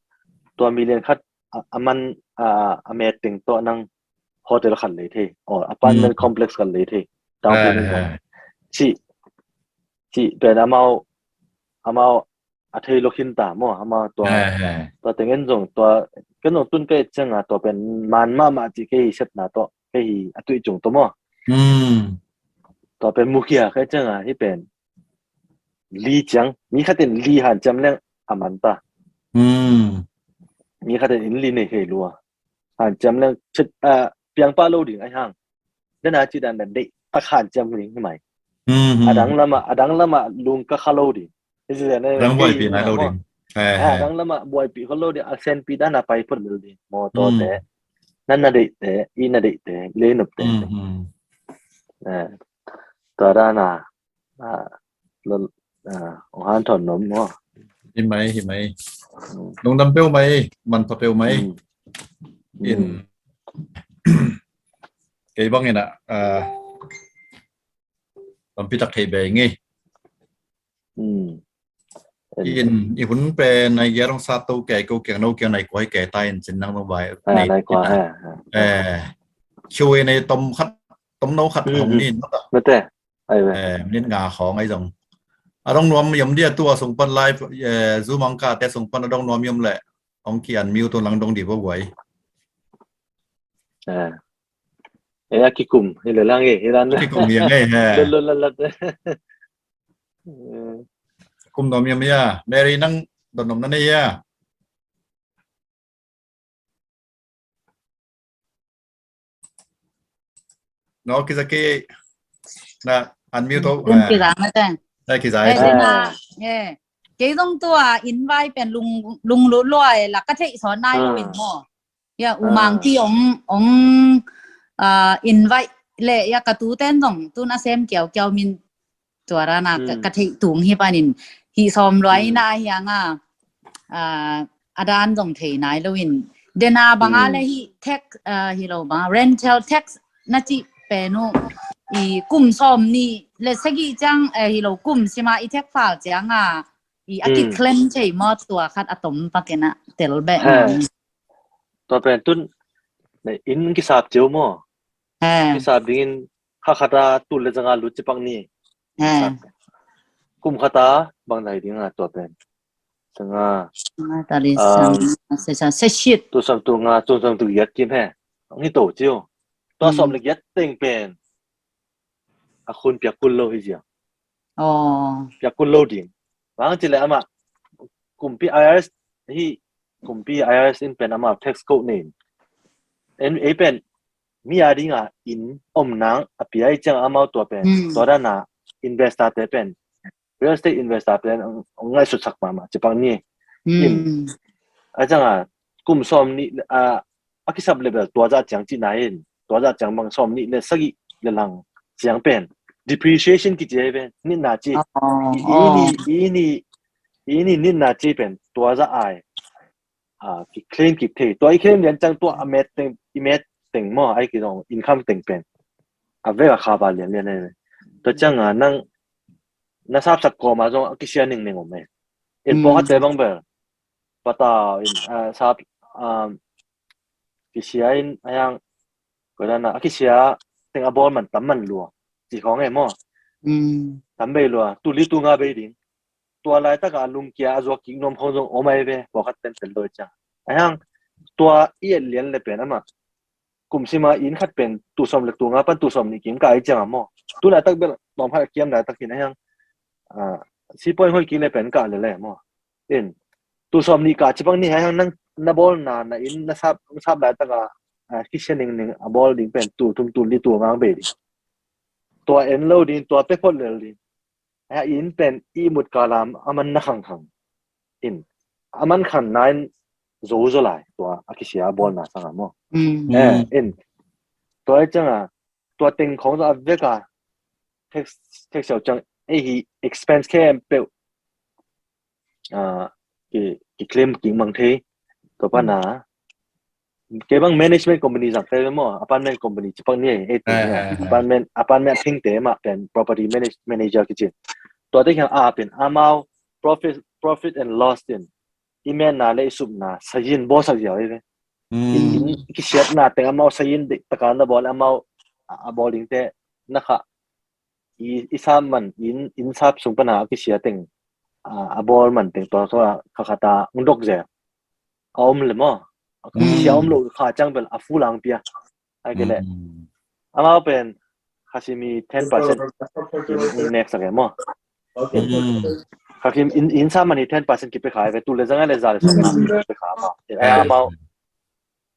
Tua million khat a, a man, a, a met teng tua nang. Hotel khat lei thei, or apartment, mm, complex khat lei thei. Down payment, eh, eh, khat. Ci, ci pen amau, amau a thei lo khin ta maw, amau tua, eh, eh, tua teng en zong, tua, ken zong tun ka et cianga, tua pen man mahmah ci kei hi sepna tua, kei hi a tuih cung tua maw. Mm. Tua pen mukhia ka et cianga, hi pen. Li ciang, mi khat in li hanciam leng a man ta. Mm. Mi khat in inn li nei thei lua. Hanciam leng, cit, ah, piang pah lo ding ai hang. Dena ci dan dan deih tak hanciam ding hi mai. Mm, mm. A dang lama, a dang lama lung ka kha lo ding. Hi ci dan, eh, dang buaipih nai lo ding. Eh, eh. A dang lama buaipih kha lo ding. A senpi dana pai phot lel ding. Mawtaw te. Mm. Na na deih te, i na deih te, i lei nop te. Mm, mm. Eh, tua dana. Ah, lo, ah, ong hanthawn nuam maw. Hi mai, hi mai. Mm. Lungdam peuhmah, manpha peuhmah. Mm. In, mm, kei bangin ah, ah, lampi tak thei beng e. Mm. In, i hun pen, nai gia rong sa to kei ko kiang no kiang nai kua hi kei ta in cin nang nong vai. Ah, nai kua, ha, ha. Eh, Q and A tom khat, tom no khat, mm, hong ni, no ta. Mate. Ai ve. Eh, minute nga khawng ai zong. A dong nuam yom dia tu a sung pan live, eh, Zoom ang ka te sung pan a dong nuam yom le. Ong ki unmute to lang dong di bo guai. Eh. Eh, a kikum, hi le lang e, hi lan. Kikum yeng e, he. Lol, lol, lol, lol. Eh. Kum nuam yom ya. Mary nang don nuam na ne ya. No, kiza ki na unmute to. Dun kiza mate. Na kiza. Eh, dun na, eh. Kei zong tua invite pen lung, lunglut lua e, la ka theih sawn nai lo in maw. Ya, U Mang Ti ong, ong, ah, invite le, ya, ka tu ten zong tun a sem kiau kiau min tua rana ka, ka theih tung hi panin hi sawm luai na hiang a, ah, a dan zong thei nai lo in. Dena banga le hi tax, ah, hi lo banga rental tax na ci pen uh i kum sawm ni le sagi ciang, eh, hi lo kum sima i tax file ciang a i a ki claim thei maw tua khat a tom pakin a tel beh. Tua pen tun in kisap ciu maw? Kisap dingin kha khata tul le zanga lut cipak ni. Kum khata bang nai ding a tua pen. Sanga. Tali sanga, sesa, seshit. Tu sam tu nga, tu sam tu giat kim he. Ang hito ciu. Tua sawm le giat teng pen a khun piak kul lo hi zia. Piak kul lo ding. Bang ci le ama kumpi I R S hi, kumpi I R S in pen ama tax code nei in. En, ei pen mi a dinga in om nang a pia i ciang amau tua pen. Tua dana investor te pen, real estate investor pen ang, ang ngaihsutsak mahmah cipak ni. In a cianga kum sawm ni a a kisap level tua zah ciang cihna in, tua zah ciang bang sawm nih le sagih le lang ciang pen depreciation kici hi pen, nitna ci. I ni, i ni, i ni nitna ci pen tua zah ai. A, ki claim kik thei. Tua i claim lian ciang tua a met teng, i met teng maw, ai ki zong income teng pen a vek a kha ba lian lian ai. Tua cianga nang na sapsak kawma zong a kisia ningning om e. In pawngkhatte bang bel patau in, a, sap, a, kisia in a hiang, koi dana a kisia teng a bawl man tam man lua ci khawng e maw? Tam bei lua, tu li tu nga bei ding. Tua laitaka a lungkia a zuak kik nuam khawng zong om ai ve, pawngkhat tentel lo i ciang. A hiang tua i et lian le pen ama kum sima in khat pen tu sawm le tu nga pan tu sawm nih kim ka i ciang a maw? Tu laitak bel tawm khat a kiam laitak in a hiang, a, si point hoi kik le pen ka le le maw? In tu sawm nih ka cibang ni a hiang nang na bawl na, na in na sap, na sap laitaka, a, kisia ningning a bawl ding pen tu thum tu li tu ngang bei ding. Tua en lo ding, tua pe phot lel ding. A in pen i mut kalam a man na khangkhang. In a man khan na in zo zo lai tua a kisia a bawlna sanga maw? In tua i cianga tua teng khawng zo a veka tax, tax siau ciang ei hi expense khempeuh, a, ki, ki claim kik mang thei. Tua pana kei bang management company zang kei maw, apartment company cipak ni ei, apartment, apartment a phingte mah pen property manage, manager kicin. Tua te khiang a pen amau profit, profit and loss tin i menna le i supna sayin bawlsak ziau ei ve. In kisiatna teng amau sayin dik taka na bawl amau a, a bawl dingte na kha i, i sap man in, in sap sung pana a kisia teng, a, a bawl man teng tua tua kha khata ung dok zel. A om le maw? A kisia om lo kha ciang bel a fu lang pia. Ai ke le. Amau pen kha simi ten percent in ung nek sak e maw? Kha kim in, in sap man hi ten percent kipe kha ai ve, tu le zanga le za le sawm kipe kha maw? Ai amau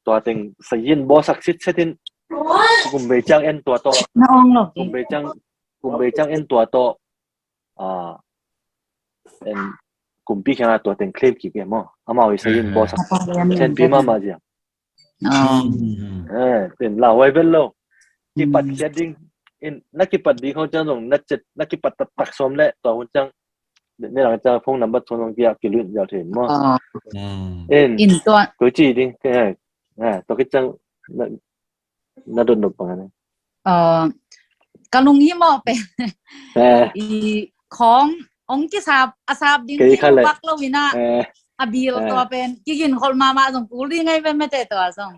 tua teng sayin bawlsak sitset in kum bei ciang en tua tawh. Na ong lo ki. Kum bei ciang, kum bei ciang en tua tawh. A, en kumpi khiang a tua teng claim kik e maw? Amau i sayin bawlsak. Apa lian lian senpi mama ziang. Eh, pen la wai bel lo. Kipat khiat ding. In na kipat ding khong ciang zong na cet, na kipat taktak sawm le tua hun ciang. Ni lang ciang phone number thong zong kia kiluin ziau thei maw? In tua koi ci ding. Eh, tua kit ciang na, na dot nop pang ne. Ka lung hi maw pen. I khong ong kisap, a sap ding kei kha le bak lo ina. A bil tua pen kigin khol mama zong kul ding ngai pen mete tua zong.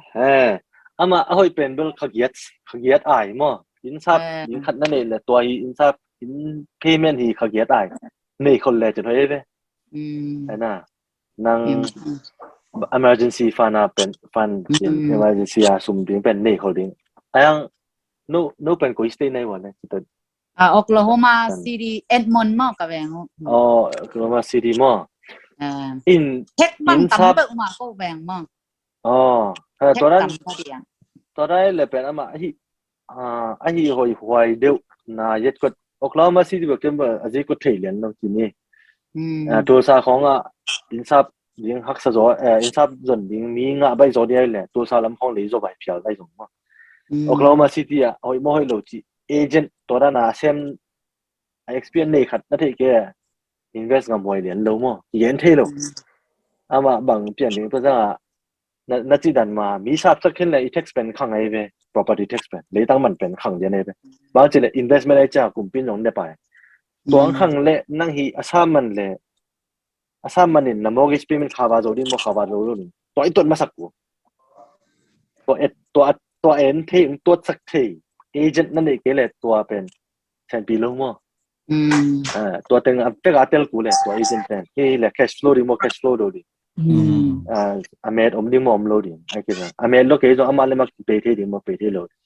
Ama a hoih pen bel kha giat, kha giat ai maw? In sap, in khat na nei le tua hi in sap, in payment hi kha giat ai. Nei khol le cin hoih ve. Ana nang emergency fund a pen, fund in emergency a sum ding pen nei khol ding. Ayang no, no pen koi state nei wa le. A Oklahoma City, Edmond maw ka veng uh. Oh, Oklahoma City maw. In tax bang tam peuh maw ko veng maw. Oh, tua dan, tua dan le pen ama ahi, ahi hoih huai deuh na yet kot Oklahoma City bek kem a zi kot thei lian lo ci ni. Hmm. Ah, Tulsa khawng ah innsap ding haksa zaw, eh, innsap zon ding mi ngah baih zaw ding ahih leh Tulsa lam khawng lei zaw baih phial lai zong maw. Hmm. Oklahoma City ah hoih maw hoih lo cih agent tua dan a sem a experience nei khat na theih kei a invest ngam huai lian lo maw. Kigen thei lo. Hmm. Amah bang pian ding tua zang a na, na cih dan mah mi sapsak khin leh i tax pen khang ahi ve, property tax pen, leitang man pen khang lian ahi ve. Bang cih leh investment ahi ciang kumpi in zong ne pai. Tua ang khang leh nang hi a sa man leh, a sa man in na mortgage payment kha va zo ding maw, kha va zo lo ding. Tua i tuat masak uh. Tua et, tua, tua en thei, tuatsak thei agent na neih kei leh tua pen senpi lo maw. Hmm. Ah, tua teng a pek a tel kul leh tua agent pen hi leh cash flow ding maw, cash flow lo ding. Hmm. Ah, a met om ding maw, om lo ding. Ai kei a met lo kei zong amah leh amah pay thei ding maw, pay thei lo ding.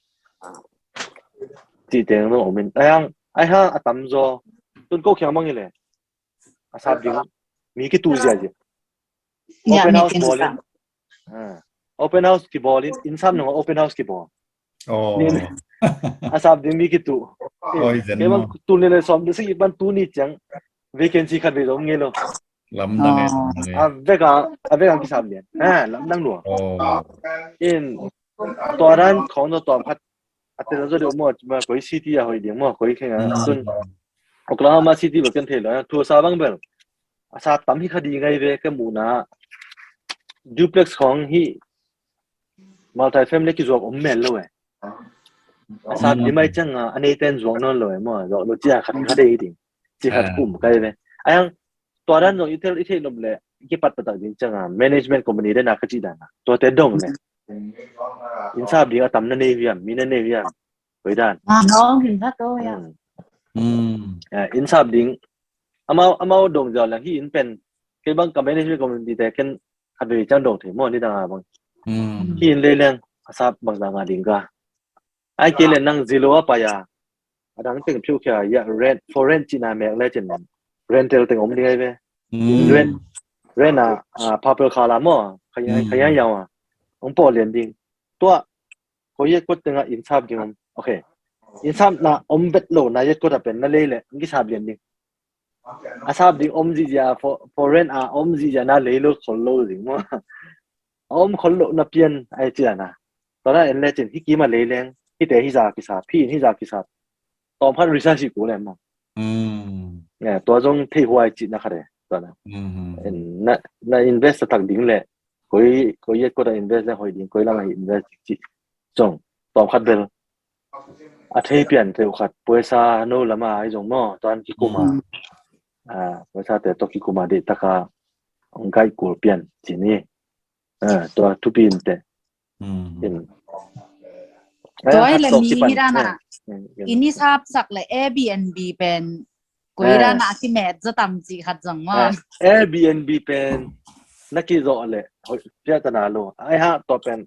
Cih teng zong om in. Ai hang, ai hang a tam zaw. Tun ko khiang mang hi leh a sap ding mi kitu zia zia. Ya, open house ball in. Ah. Open house kibawl in, innsap nung open house kibawl. Oh. Nin, a sap ding mi kitu. Oi, zen kei bang maw. Tuni leh sawm ding si pan tuni ciang vacancy khat vei zong ngei lo. Lamdang e, oh, lamdang e. A vek a, a vek a kisap lian. Ah, lamdang lua. Oh. In, tua dan khawng zaw tawm khat a tel zaw deuh maw, koi city a hoih ding maw, koi kheng a. Hmm. Tun Oklahoma City bel ken thei lo, Tulsa bang bel a sa tam hi kha ding ahi ve ka muhna. Duplex khawng hi multi family kizuak om mel lo e. A sa, hmm, dim ahi ciang a, a neiten zuak nawn lo e maw, zuak lo ciang khat khat dei ding. Ci khat, ah, kum kai ve. Ai hang tua dan zong i tel i theih nop leh kipat patak ding ciang a management company den a ka cih dan a tuate dong leh innsap ding a tam na nei hiam, mi na nei hiam, koi dan. Ah, no, hin kha to ya. Hmm. Hmm. Eh, innsap ding amau, amau dong zaw leh hi in pen kei bang ka management company te ken khat vei ciang dong thei maw, nidang a bang. Hmm. Hi in lei leng a sap bangzah ngah ding ka. Ai kei leh nang Zillow a pai a, a dang teng phiu khia, ya, rent, for rent cihna mek lecin rental teng om ding ahi ve. Hmm. Rent, rent a, a, purple color maw, kha ya, hmm, kha ya yaw a. Ong paw lian ding. Tua, ko yet kot teng a innsap ding om. Okay. Innsapna om vet lo na yet kot a pen na lei leh, ong kisap lian ding. A sap ding om zihziah, for, for rent a om zihziah na lei lo khol lo ding maw. A om khol lo na pian ahi ciang a. Tua na en lecin hi kim a lei leng, hite hi za kisap, hi in hi za kisap. Tawm khat research hi kul leh maw. Hmm. Eh, tua zong thei huai cihna khat e, tua na. Hmm. En, na, na invest a tak ding leh, koi, koi yet kot a invest leh hoih ding, koi lam a invest ding cih zong tawm khat bel a thei pian teuh khat, poisa no lam a ahi zong maw, tuan kikum a. Hmm. Ah, poisa te tawh kikum a deih tak a ong guide kul pian ci ni. Ah, tua thupi in teh. Hmm. In. Tua hi leh mi hi dan a. Hmm, hmm. Inn i sapsak leh Airbnb pen koi dan a kimet zaw tam cih khat zong maw. Eh, Airbnb pen na kizawh leh hoih piak ta na lo. Ai hang tua pen,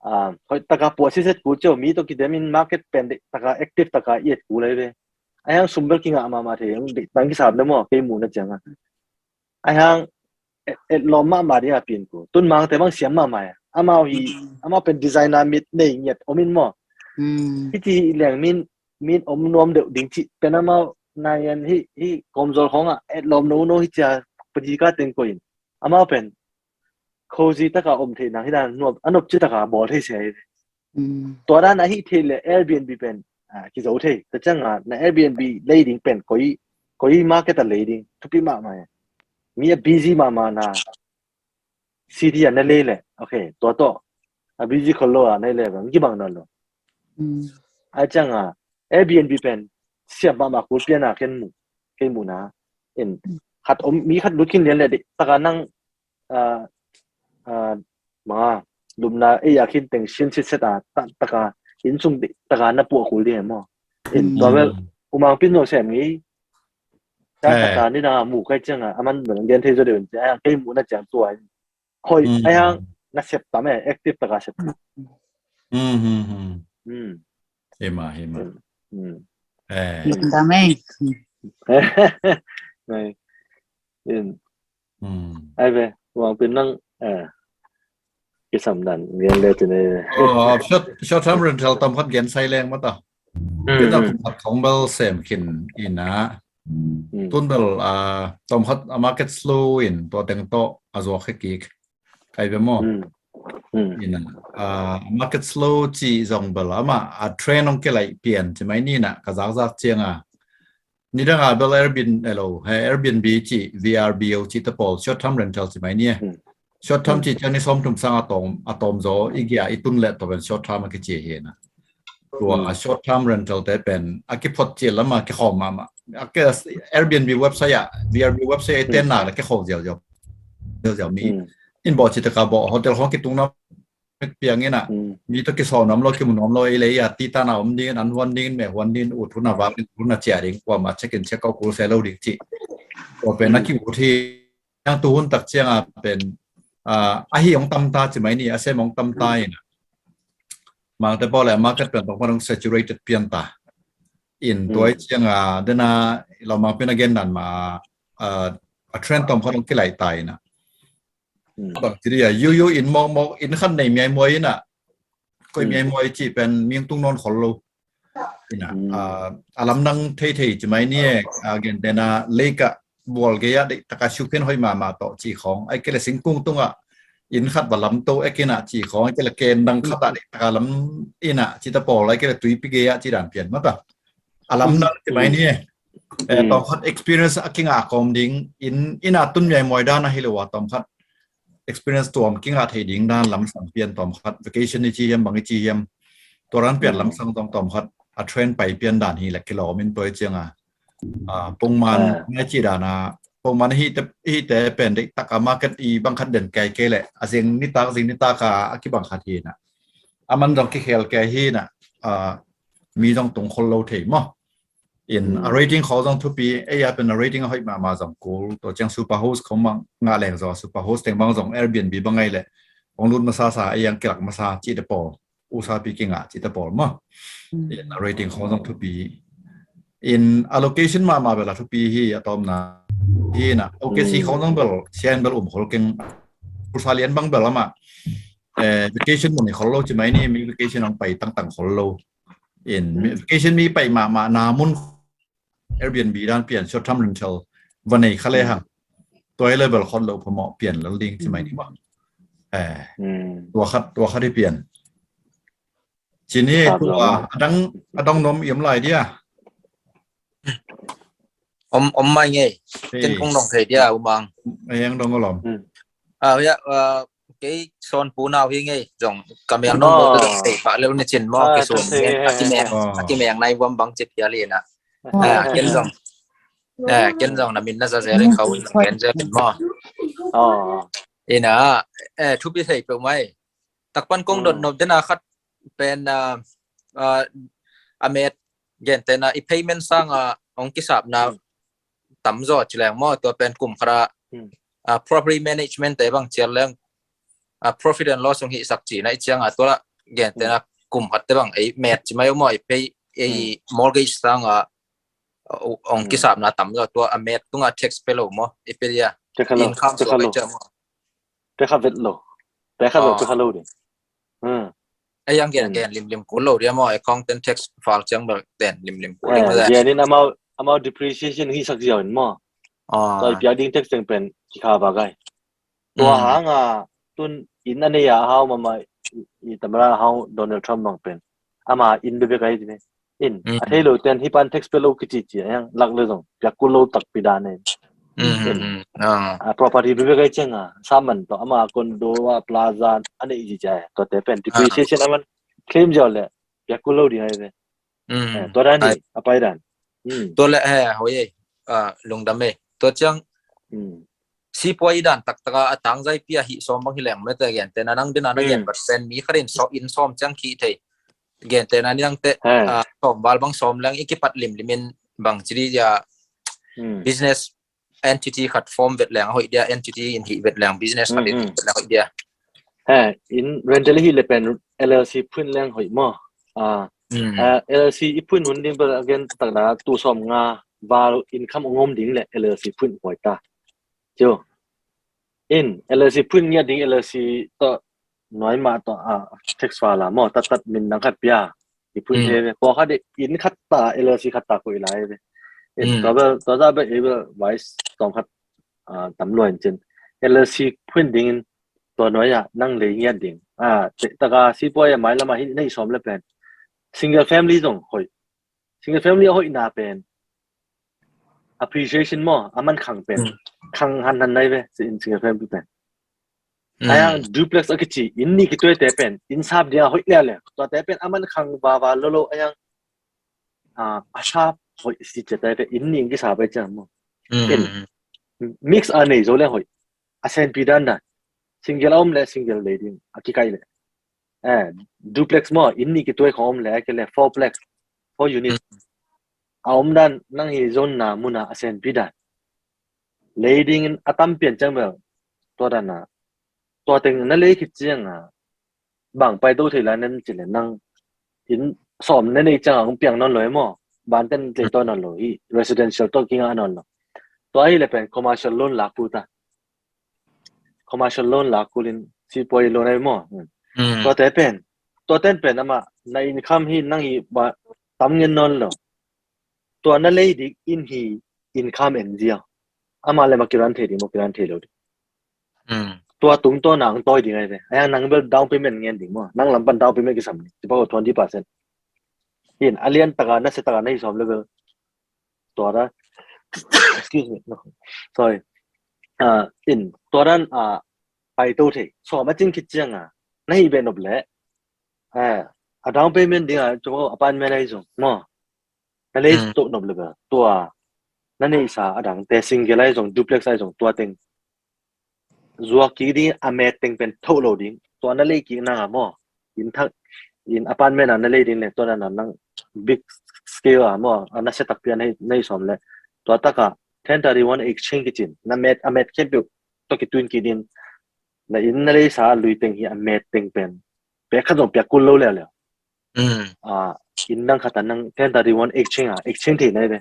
ah, hoih tak a puah siset kul ciau, mi tawh kidem in market pen deih tak a active tak a i et kul lai ve. Ai hang sum bel kingah mahmah thei, deih tak kisap leh maw, kei muhna ciang a. Ai hang et, etlawm mahmah ding a pian kul. Tun Mangte bang siam mahmah e. Amau hi, mm, amau pen designer mit nei ngiat om in maw. Mm. Hiti leng min, min om nuam deuh ding cih pen amau nai an hi, hi Kawmzawl khawng ah etlawm no no hi cia, padi ka teng koih in. Amau pen cozy tak a om theih nang hi dan nuam, a nop ci tak a bawl thei sia hi. Mm. Tua dan a hih theih leh Airbnb pen, ah, kizo thei. Tua ciang a na Airbnb lei ding pen koi, koi market a lei ding, thupi mahmah e. Mi a busy mahmah na city a na lei leh, okay, tua tawh a busy khol lo a na lei leh bang kibang nawn lo. Mm. Ai ciang a Airbnb pen siam mahmah kul pian a ken mu, kei muhna in, mm, khat om, mi khat lut khin lian leh deih tak a nang, ah, ah, manga lupna ei a khin teng sin sitset a, tak, tak a inn sung deih tak a na puah kul ding e maw. In, mm, tua bel U Mang Pin zong sem ngei. Ciang, eh, khat a ni na mu kai ciang a, aman bel gen thei zaw deuh in, ciang kei muhna ciang tua in. Hoih, mm, ai hang na sep tam e, active tak a sep tam. Mm, mm, mm. Mm. Hi mah, hi mah. Mm. Eh. Hi tam e. Ai. Mm. Ai ve, U Mang Pin nang, eh, kisam dan gen le cin e. Oh, short, short term rental tam khat gen sai leng mah ta. Mm. Pin a kum khat khong bel sem khin in a. Tun bel a tawmkhat a market slow in tua teng tawh a zuak hi kik. Kai bia maw? Ina a market slow ci zong bel ama a trend hong kilaih pian ci mai ni na ka zakzak cianga. Nidanga bel Airbnb elo he Airbnb ci V R B O ci ta pawl short term rental ci mai ni. Short term ci ciang ni sawm thum sang a tawm a tawm zaw i gia i tun leh tawh pen short term a kici hi na. Tua short term rental te pen a kiphot ci lama kikhawm mahmah. Airbnb website ah V R B website a i ten nak le kikhawm ziauziau ziauziau mi. In bawh ci taka bawh hotel khawng kitung na piang ina mi tawh kisawh nuam lo kimu nuam lo ei le ei a ti tana om dingin an huan dingin meh huan dingin ut hun a vak in hun a ciah ding kuama check in check out kul se lo ding ci. Tua pen a kiut hi. Yang tu hun tak cianga pen a hi hong tamta ci mai ni a sem hong tamta ina. Mangte pawl le market pen tawng pan hong saturated pian ta. In tua i cianga dena lo mangpin a gen dan ma a trend tawmkhat hong kilaih ta ina. Bang ci dia yu yu in mawkmawk in khan nei miaimuai ina. Koi miaimuai ci pen ming tung nawn khol lo. Ina a lamdang theithei ci mai ni e a gentena leika bual gei ah deih taka siukhen hoih mahmah tawh ci khawng ai kele singkung tungah in khat va lamto ek ina ci khawng ai kele ken dang khat ah deih taka lam ina ci ta pawl ai kele tuipi gei ah ci dan pian mata. A lamdang ci mai ni e. Tawmkhat experience a kingah kawm ding in ina tun miaimuai dan ahi lo a tawmkhat experience tuam kingah thei ding dan lamsang pian tawmkhat vacation i ci hiam bang i ci hiam. Tua dan pian lamsang tawm tawmkhat a trend pai pian dan hi le kilawm in tua i cianga pongman ngai ci dana pongman hite pen deih taka market i bangkhat den kai kei le a zing nitak zing nitaka a kibangkhat hi na. A man zong kikhel kei hi na. Mi zong tung khol lo thei maw? In a rating khaw zong thupi ei a pen a rating a hoih mahmah zong kul tua ciang super host khong mang ngah leng zaw super host teng bang zong Airbnb bang ngai le hong lut masa sa ei ang kilak masa cih te pawl usa pi kingah cih te pawl maw? In a rating khaw zong thupi in a location mahmah bel a thupi hi a tawmna hi na location khaw zong bel sian bel um khol keng usa lian bang bel amah vacation mun i khol lo ci mai ni mi vacation ang pai tangtang khol lo. In vacation mi pai mahmah na mun Airbnb dan pian short term rental va nei kha le hang. Tua level khot lo phamawh pian lal ding ci mai ni bang. Tua khat tua khat hi pian. Ci ni tua adang adang nom iam lai dia. Om om mai ngei. Ken kong nong thei dia umang. Ayang dong olom. Ah ya kei son pu nau hi ngei zong ka meng nong lo te dong thei pah leu ni cin maw ke son a ki meng a ki meng nai vuam bang cip hial hi na. Ken zong ken zong na min na za zel in khau in ken zel in maw. Ina thupi thei peuh mai. Takpan kong dot nop dena khat pen a met gentena i payment sanga ong kisapna tamzaw ci leng maw tua pen kum khara property management te bang cial leng profit and loss ong hihsak cina i cianga tua gentena kum khat te bang ei met ci mai maw i pay ei mortgage sanga ong kisapna tamzaw tua a met tunga tax pe lo maw i pe dia income suak ai ciang maw. Pe kha vet lo pe kha lo pe kha lo ding. Ei ang gen gen limlim kul lo dia maw accountant tax file ciang bel den limlim kul ding. Gen in amau amau depreciation hi sak ziau in maw. Tua i piak ding tax teng pen ki kha ba gai. Tua hanga tun in a nei a hau mama i tamara hau Donald Trump bang pen ama in bebek ai dine. In a thei lo ten hi pan tax pe lo kici ci a yang lak le zong piak kul lo tak pi dan in. A property bebek ai cianga saman to ama condo a plaza a nei ci ci a to te pen depreciation aman claim ziau le piak kul lo ding ai ve. Tua dan hi a pai dan. Tua le he hoi ei lungdam ei tua ciang sipuai dan taktaka a tangzai pia hi sawm bang hi leng mete gentena nang dina na gen percent mi kharin so in sawm ciang khi thei. Gentena ni nangte sawm val bang sawm leng i kipat limlimin bang cili ya business entity khat form vet leng a hoih dia entity in hih vet leng business khat in hih vet leng a hoih dia. He in rental hi le pen L L C phuin leng hoih maw. L L C i phuin hun ding bel again takna tu sawm nga val income ong om ding le L L C phuin huai ta. Cio in L L C phuin ngiat ding L L C tawh nuai mah tawh tax file maw tat tat min dang khat pia. I phuin he ve pawlkhat in khat ta L L C khat ta koih lai ve. Tua bel, tua za bel, ei bel, vice tawm khat tam luai in cin. LLC phuin dingin tua nuai ah nang lei ngiat ding. Taka sipuai a mailam ah hih nei sawm le pen single family zong hoih. Single family a hoihna pen appreciation maw, a man khang pen khang hanhan nai ve, ci in single family pen. Ayang duplex a kici inn nih kituaite pen inn sap ding a hoih lialia. Tuate pen a man khang vava lolo ayang a sap hoih si ciatai pen inn nih kisap ai ciang maw. Mix a nei zo le hoih. A senpi dan dan. Single a om le single lei ding a kikaih le. Duplex maw, inn nih kituai khong om le a kile fourplex, four unit. A om dan nang hi zonna muna a senpi dan. Lei dingin a tampian ciang bel tua dana tua teng na lei khit cianga bang paito thei la nen cile nang inn sawm na nei cianga hong piang nawn lo e maw? Banten tleitawi nawn lo hi, residential tawh kingah nawn lo. Tua hi le pen commercial loan lak kul ta. Commercial loan lak kulin sipuai loan ai maw? Tuate pen, tuaten pen amah na income hi nang hi tam ngen nawn lo. Tua na lei dik in hi income en zia. Amah le ma kiran thei ding maw, kiran thei lo ding. Tua tungtawn a ang tawi ding ai ve. Ayang nang bel down payment ngen ding maw, nang lam pan down payment kisam ding. Tipa ko twenty percent. In a lian taka na se taka na hi sawm le bel tua da. Excuse me. Sorry. In tua dan a paito thei sawm a cin khit cianga na hi be nop le a down payment dinga tipa ko apartment ai zong maw. Na lei toh nop le bel tua na neihsa a dangte single ai zong duplex ai zong tua teng zuak kik ding a met teng pen thoh lo ding. Tua na lei kik nanga maw, in thak in apartment a na lei ding le tua na nang big scale a maw, a na set up pian nei sawm le tua taka ten thirty one exchange kicin na met a met khempeuh tua kitun kik ding. Na in na leisa a lui teng hi a met teng pen pek khat zong piak kul lo leuleu. In nang khata nang ten thirty one exchange a exchange thei nai ve.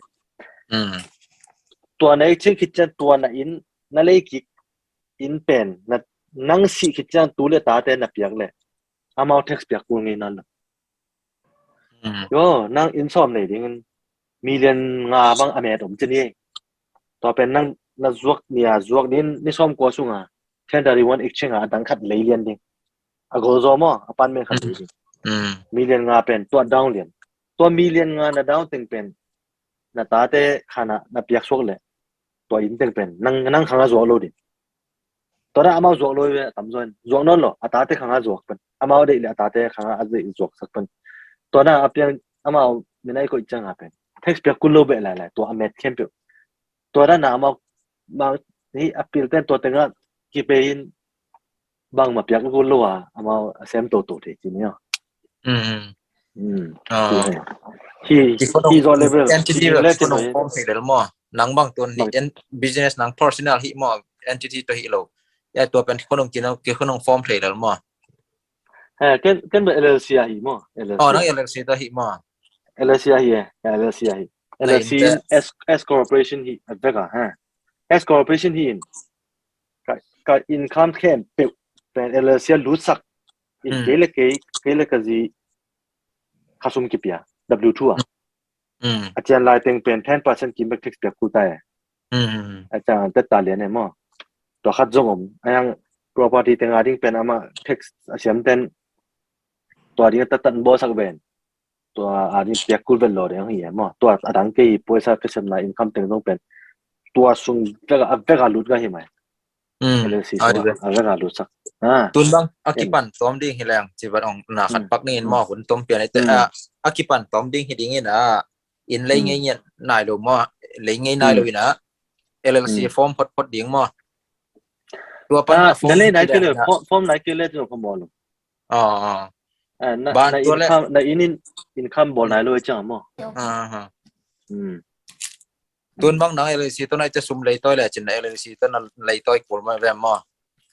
Tua na exchange khit cian tua na in na lei kik in pen na nang sih khit cian tu le tate na piak le amau tax piak kul ngei nan lo. Yo nang in sawm nei dingin million nga bang a met om cin hi. Tua pen nang na zuak nia zuak din ni sawm kua sunga ten thirty one exchange a dang khat lei lian ding. A gol zaw maw apartment khat lei ding. Million nga pen tua down lian. Tua million nga na down teng pen na tate khana na piak suak le tua in teng pen nang nang khanga zuak lo ding. Tua na amau zuak lo ve tam zaw in zuak nawn lo a tate khanga zuak pen amau deih le a tate khanga a deih zuak sak pen. Tua na a piang amau minai koih cianga pen tax piak kul lo beh lai lai tua a met khempeuh. Tua dan a amau mang hi a pil ten tua tenga kipei in bangma piak kul lo a amau a sem toto thei ci ni a. Hi hi zaw level entity le form thei lel maw? Nang bang tun hi business nang personal hi maw, entity to hi lo. Ya tua pen khonung kina ki khonung form thei lel maw? Ken ken ba LLC a hi maw? LLC. Oh nang LLC to hi maw? LLC a hi e. LLC a hi. LLC in S S corporation hi a vek a ha. S corporation hi in ka income khempeuh pen LLC a lutsak in kei le kei kei le ka zi khasum kipia W two a. A cian lai teng pen ten percent kim bek tax piak kul ta e. A cian tet ta lian e maw? Tua khat zong om a yang property teng a ding pen ama tax a siam ten tua ding a tattan bawlsak ven. Tua a ding piak kul vet lo ding hi e maw? Tua a dang kei poisa ka siamna income teng zong pen tua sung vek a vek a lut ka hi mai. LLC a vek a lut sak. Tun bang a kipan tawm ding hi leng ci vat ong na khat pak ningin maw hun tom pian ite a kipan tawm ding hi dingin a in lei ngei ngiat nai lo maw, lei ngei nai lo in a LLC form phot phot ding maw? Tua pan a form lei nai kei le form nai kei le tu ka maw lo. Ban tua le na in income bawl nai lo i ciang maw? Tun bang nang LLC tawh na i ca sum leitawi le cin na LLC tawh na leitawi kul mah ve maw?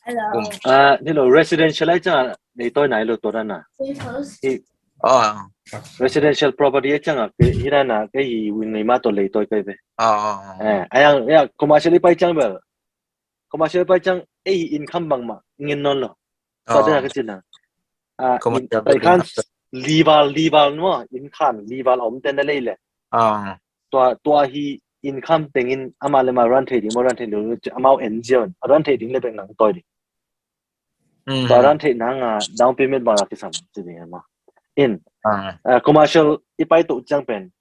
Hello. Residential ai ciang leitawi nai lo tua dan na. Residential property ai ciang a hi dan na kei hi win nei mah tawh leitawi kai ve. Ayang ya commercial i pai ciang bel. Commercial pai ciang ei hi income bang mah ngin nawn lo. Tua dan na ka cin na. Pai khan lival lival maw income lival a om ten na lei le. Tua tua hi income tengin amah le amah run thei ding maw, run thei ding maw, amau en ziau in, a run thei ding le bek nang tawi ding. Tua run thei nang a down payment bang a kisam ci ding e maw. In commercial i pai toh ciang pen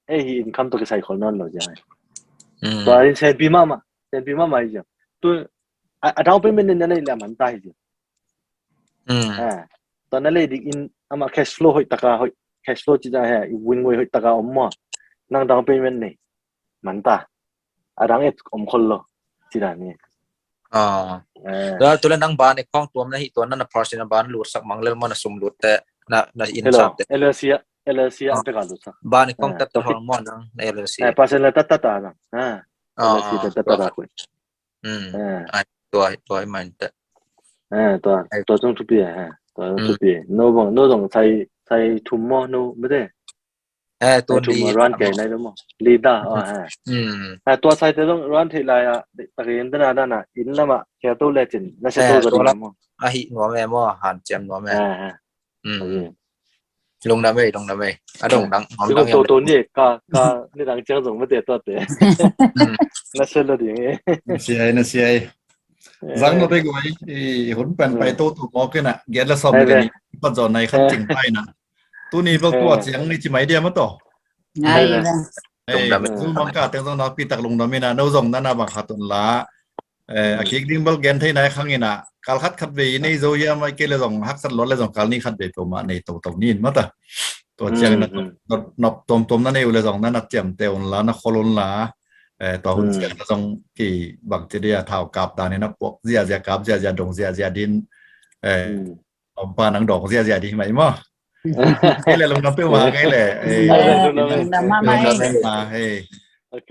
ei hi income tawh kisai khol nawn lo ziau. Tua in senpi mahmah, senpi mahmah i ziau. Tu a down payment nen na nei le a man ta hi ziau. Tua na lei ding in amah cash flow hoih taka, hoih cash flow ci ta he, i win ngoi hoih taka om maw. Nang down payment nei man ta, a dang et om khol lo ci dan ni. Tua tule nang ban i khong tuam na hi tua na, na personal ban lut sak mang lel maw, na sum lut te na, na in sa te. L L C a, L L C a peka lut sak. Ban i khong tat ta hong maw nang na L L C. Personal tat tat a nang. L L C tat tat a. Ai, tua, tua i man te. Tua, tua zong thupi a, tua zong thupi. No bang, no zong sai, sai thum maw, no bete. Sai thum maw, run kei nai lo maw. Leader a. Tua sai te zong run thei lai a, takin dana dana in lama kia to le cin na se to zong maw. A hi nuam e maw, han ciam nuam e. Lungdam ei, lungdam ei. A dong dang, ngam dang to to ni ka, ka ni dang ciang zong mate tua te. Na se lo ding e. Na siai, na siai. Zang lo dei guai, i hun pen pai to to mawk ina, giat la sawm ni pat zaw nai khat cing pai na. Tuni bel tua ciang ni ci mai dia maw taw. Ngai. Lungdam ei. Zu mang ka teng zong nakpi tak lungdam ina, no zong nana bang khat un la. A kik ding bel gen thei nai khang ina, kal khat khat vei nei zo hiam, ai kei le zong haksat lawt le zong kal ni khat vei peuhmah nei toto ni in mata. Tua ciang ina nop tuamtuam na nei uh le zong na na ciamte un la, na khol un la. Tua hun ciang na zong ki bang ci dia thau kap dan ina puak ziazia, kap ziazia, dong ziazia din. Om pa nang dong ziazia din mai maw. Kei le lungdam peuhmah kei le. Lungdam mahmah. Ok.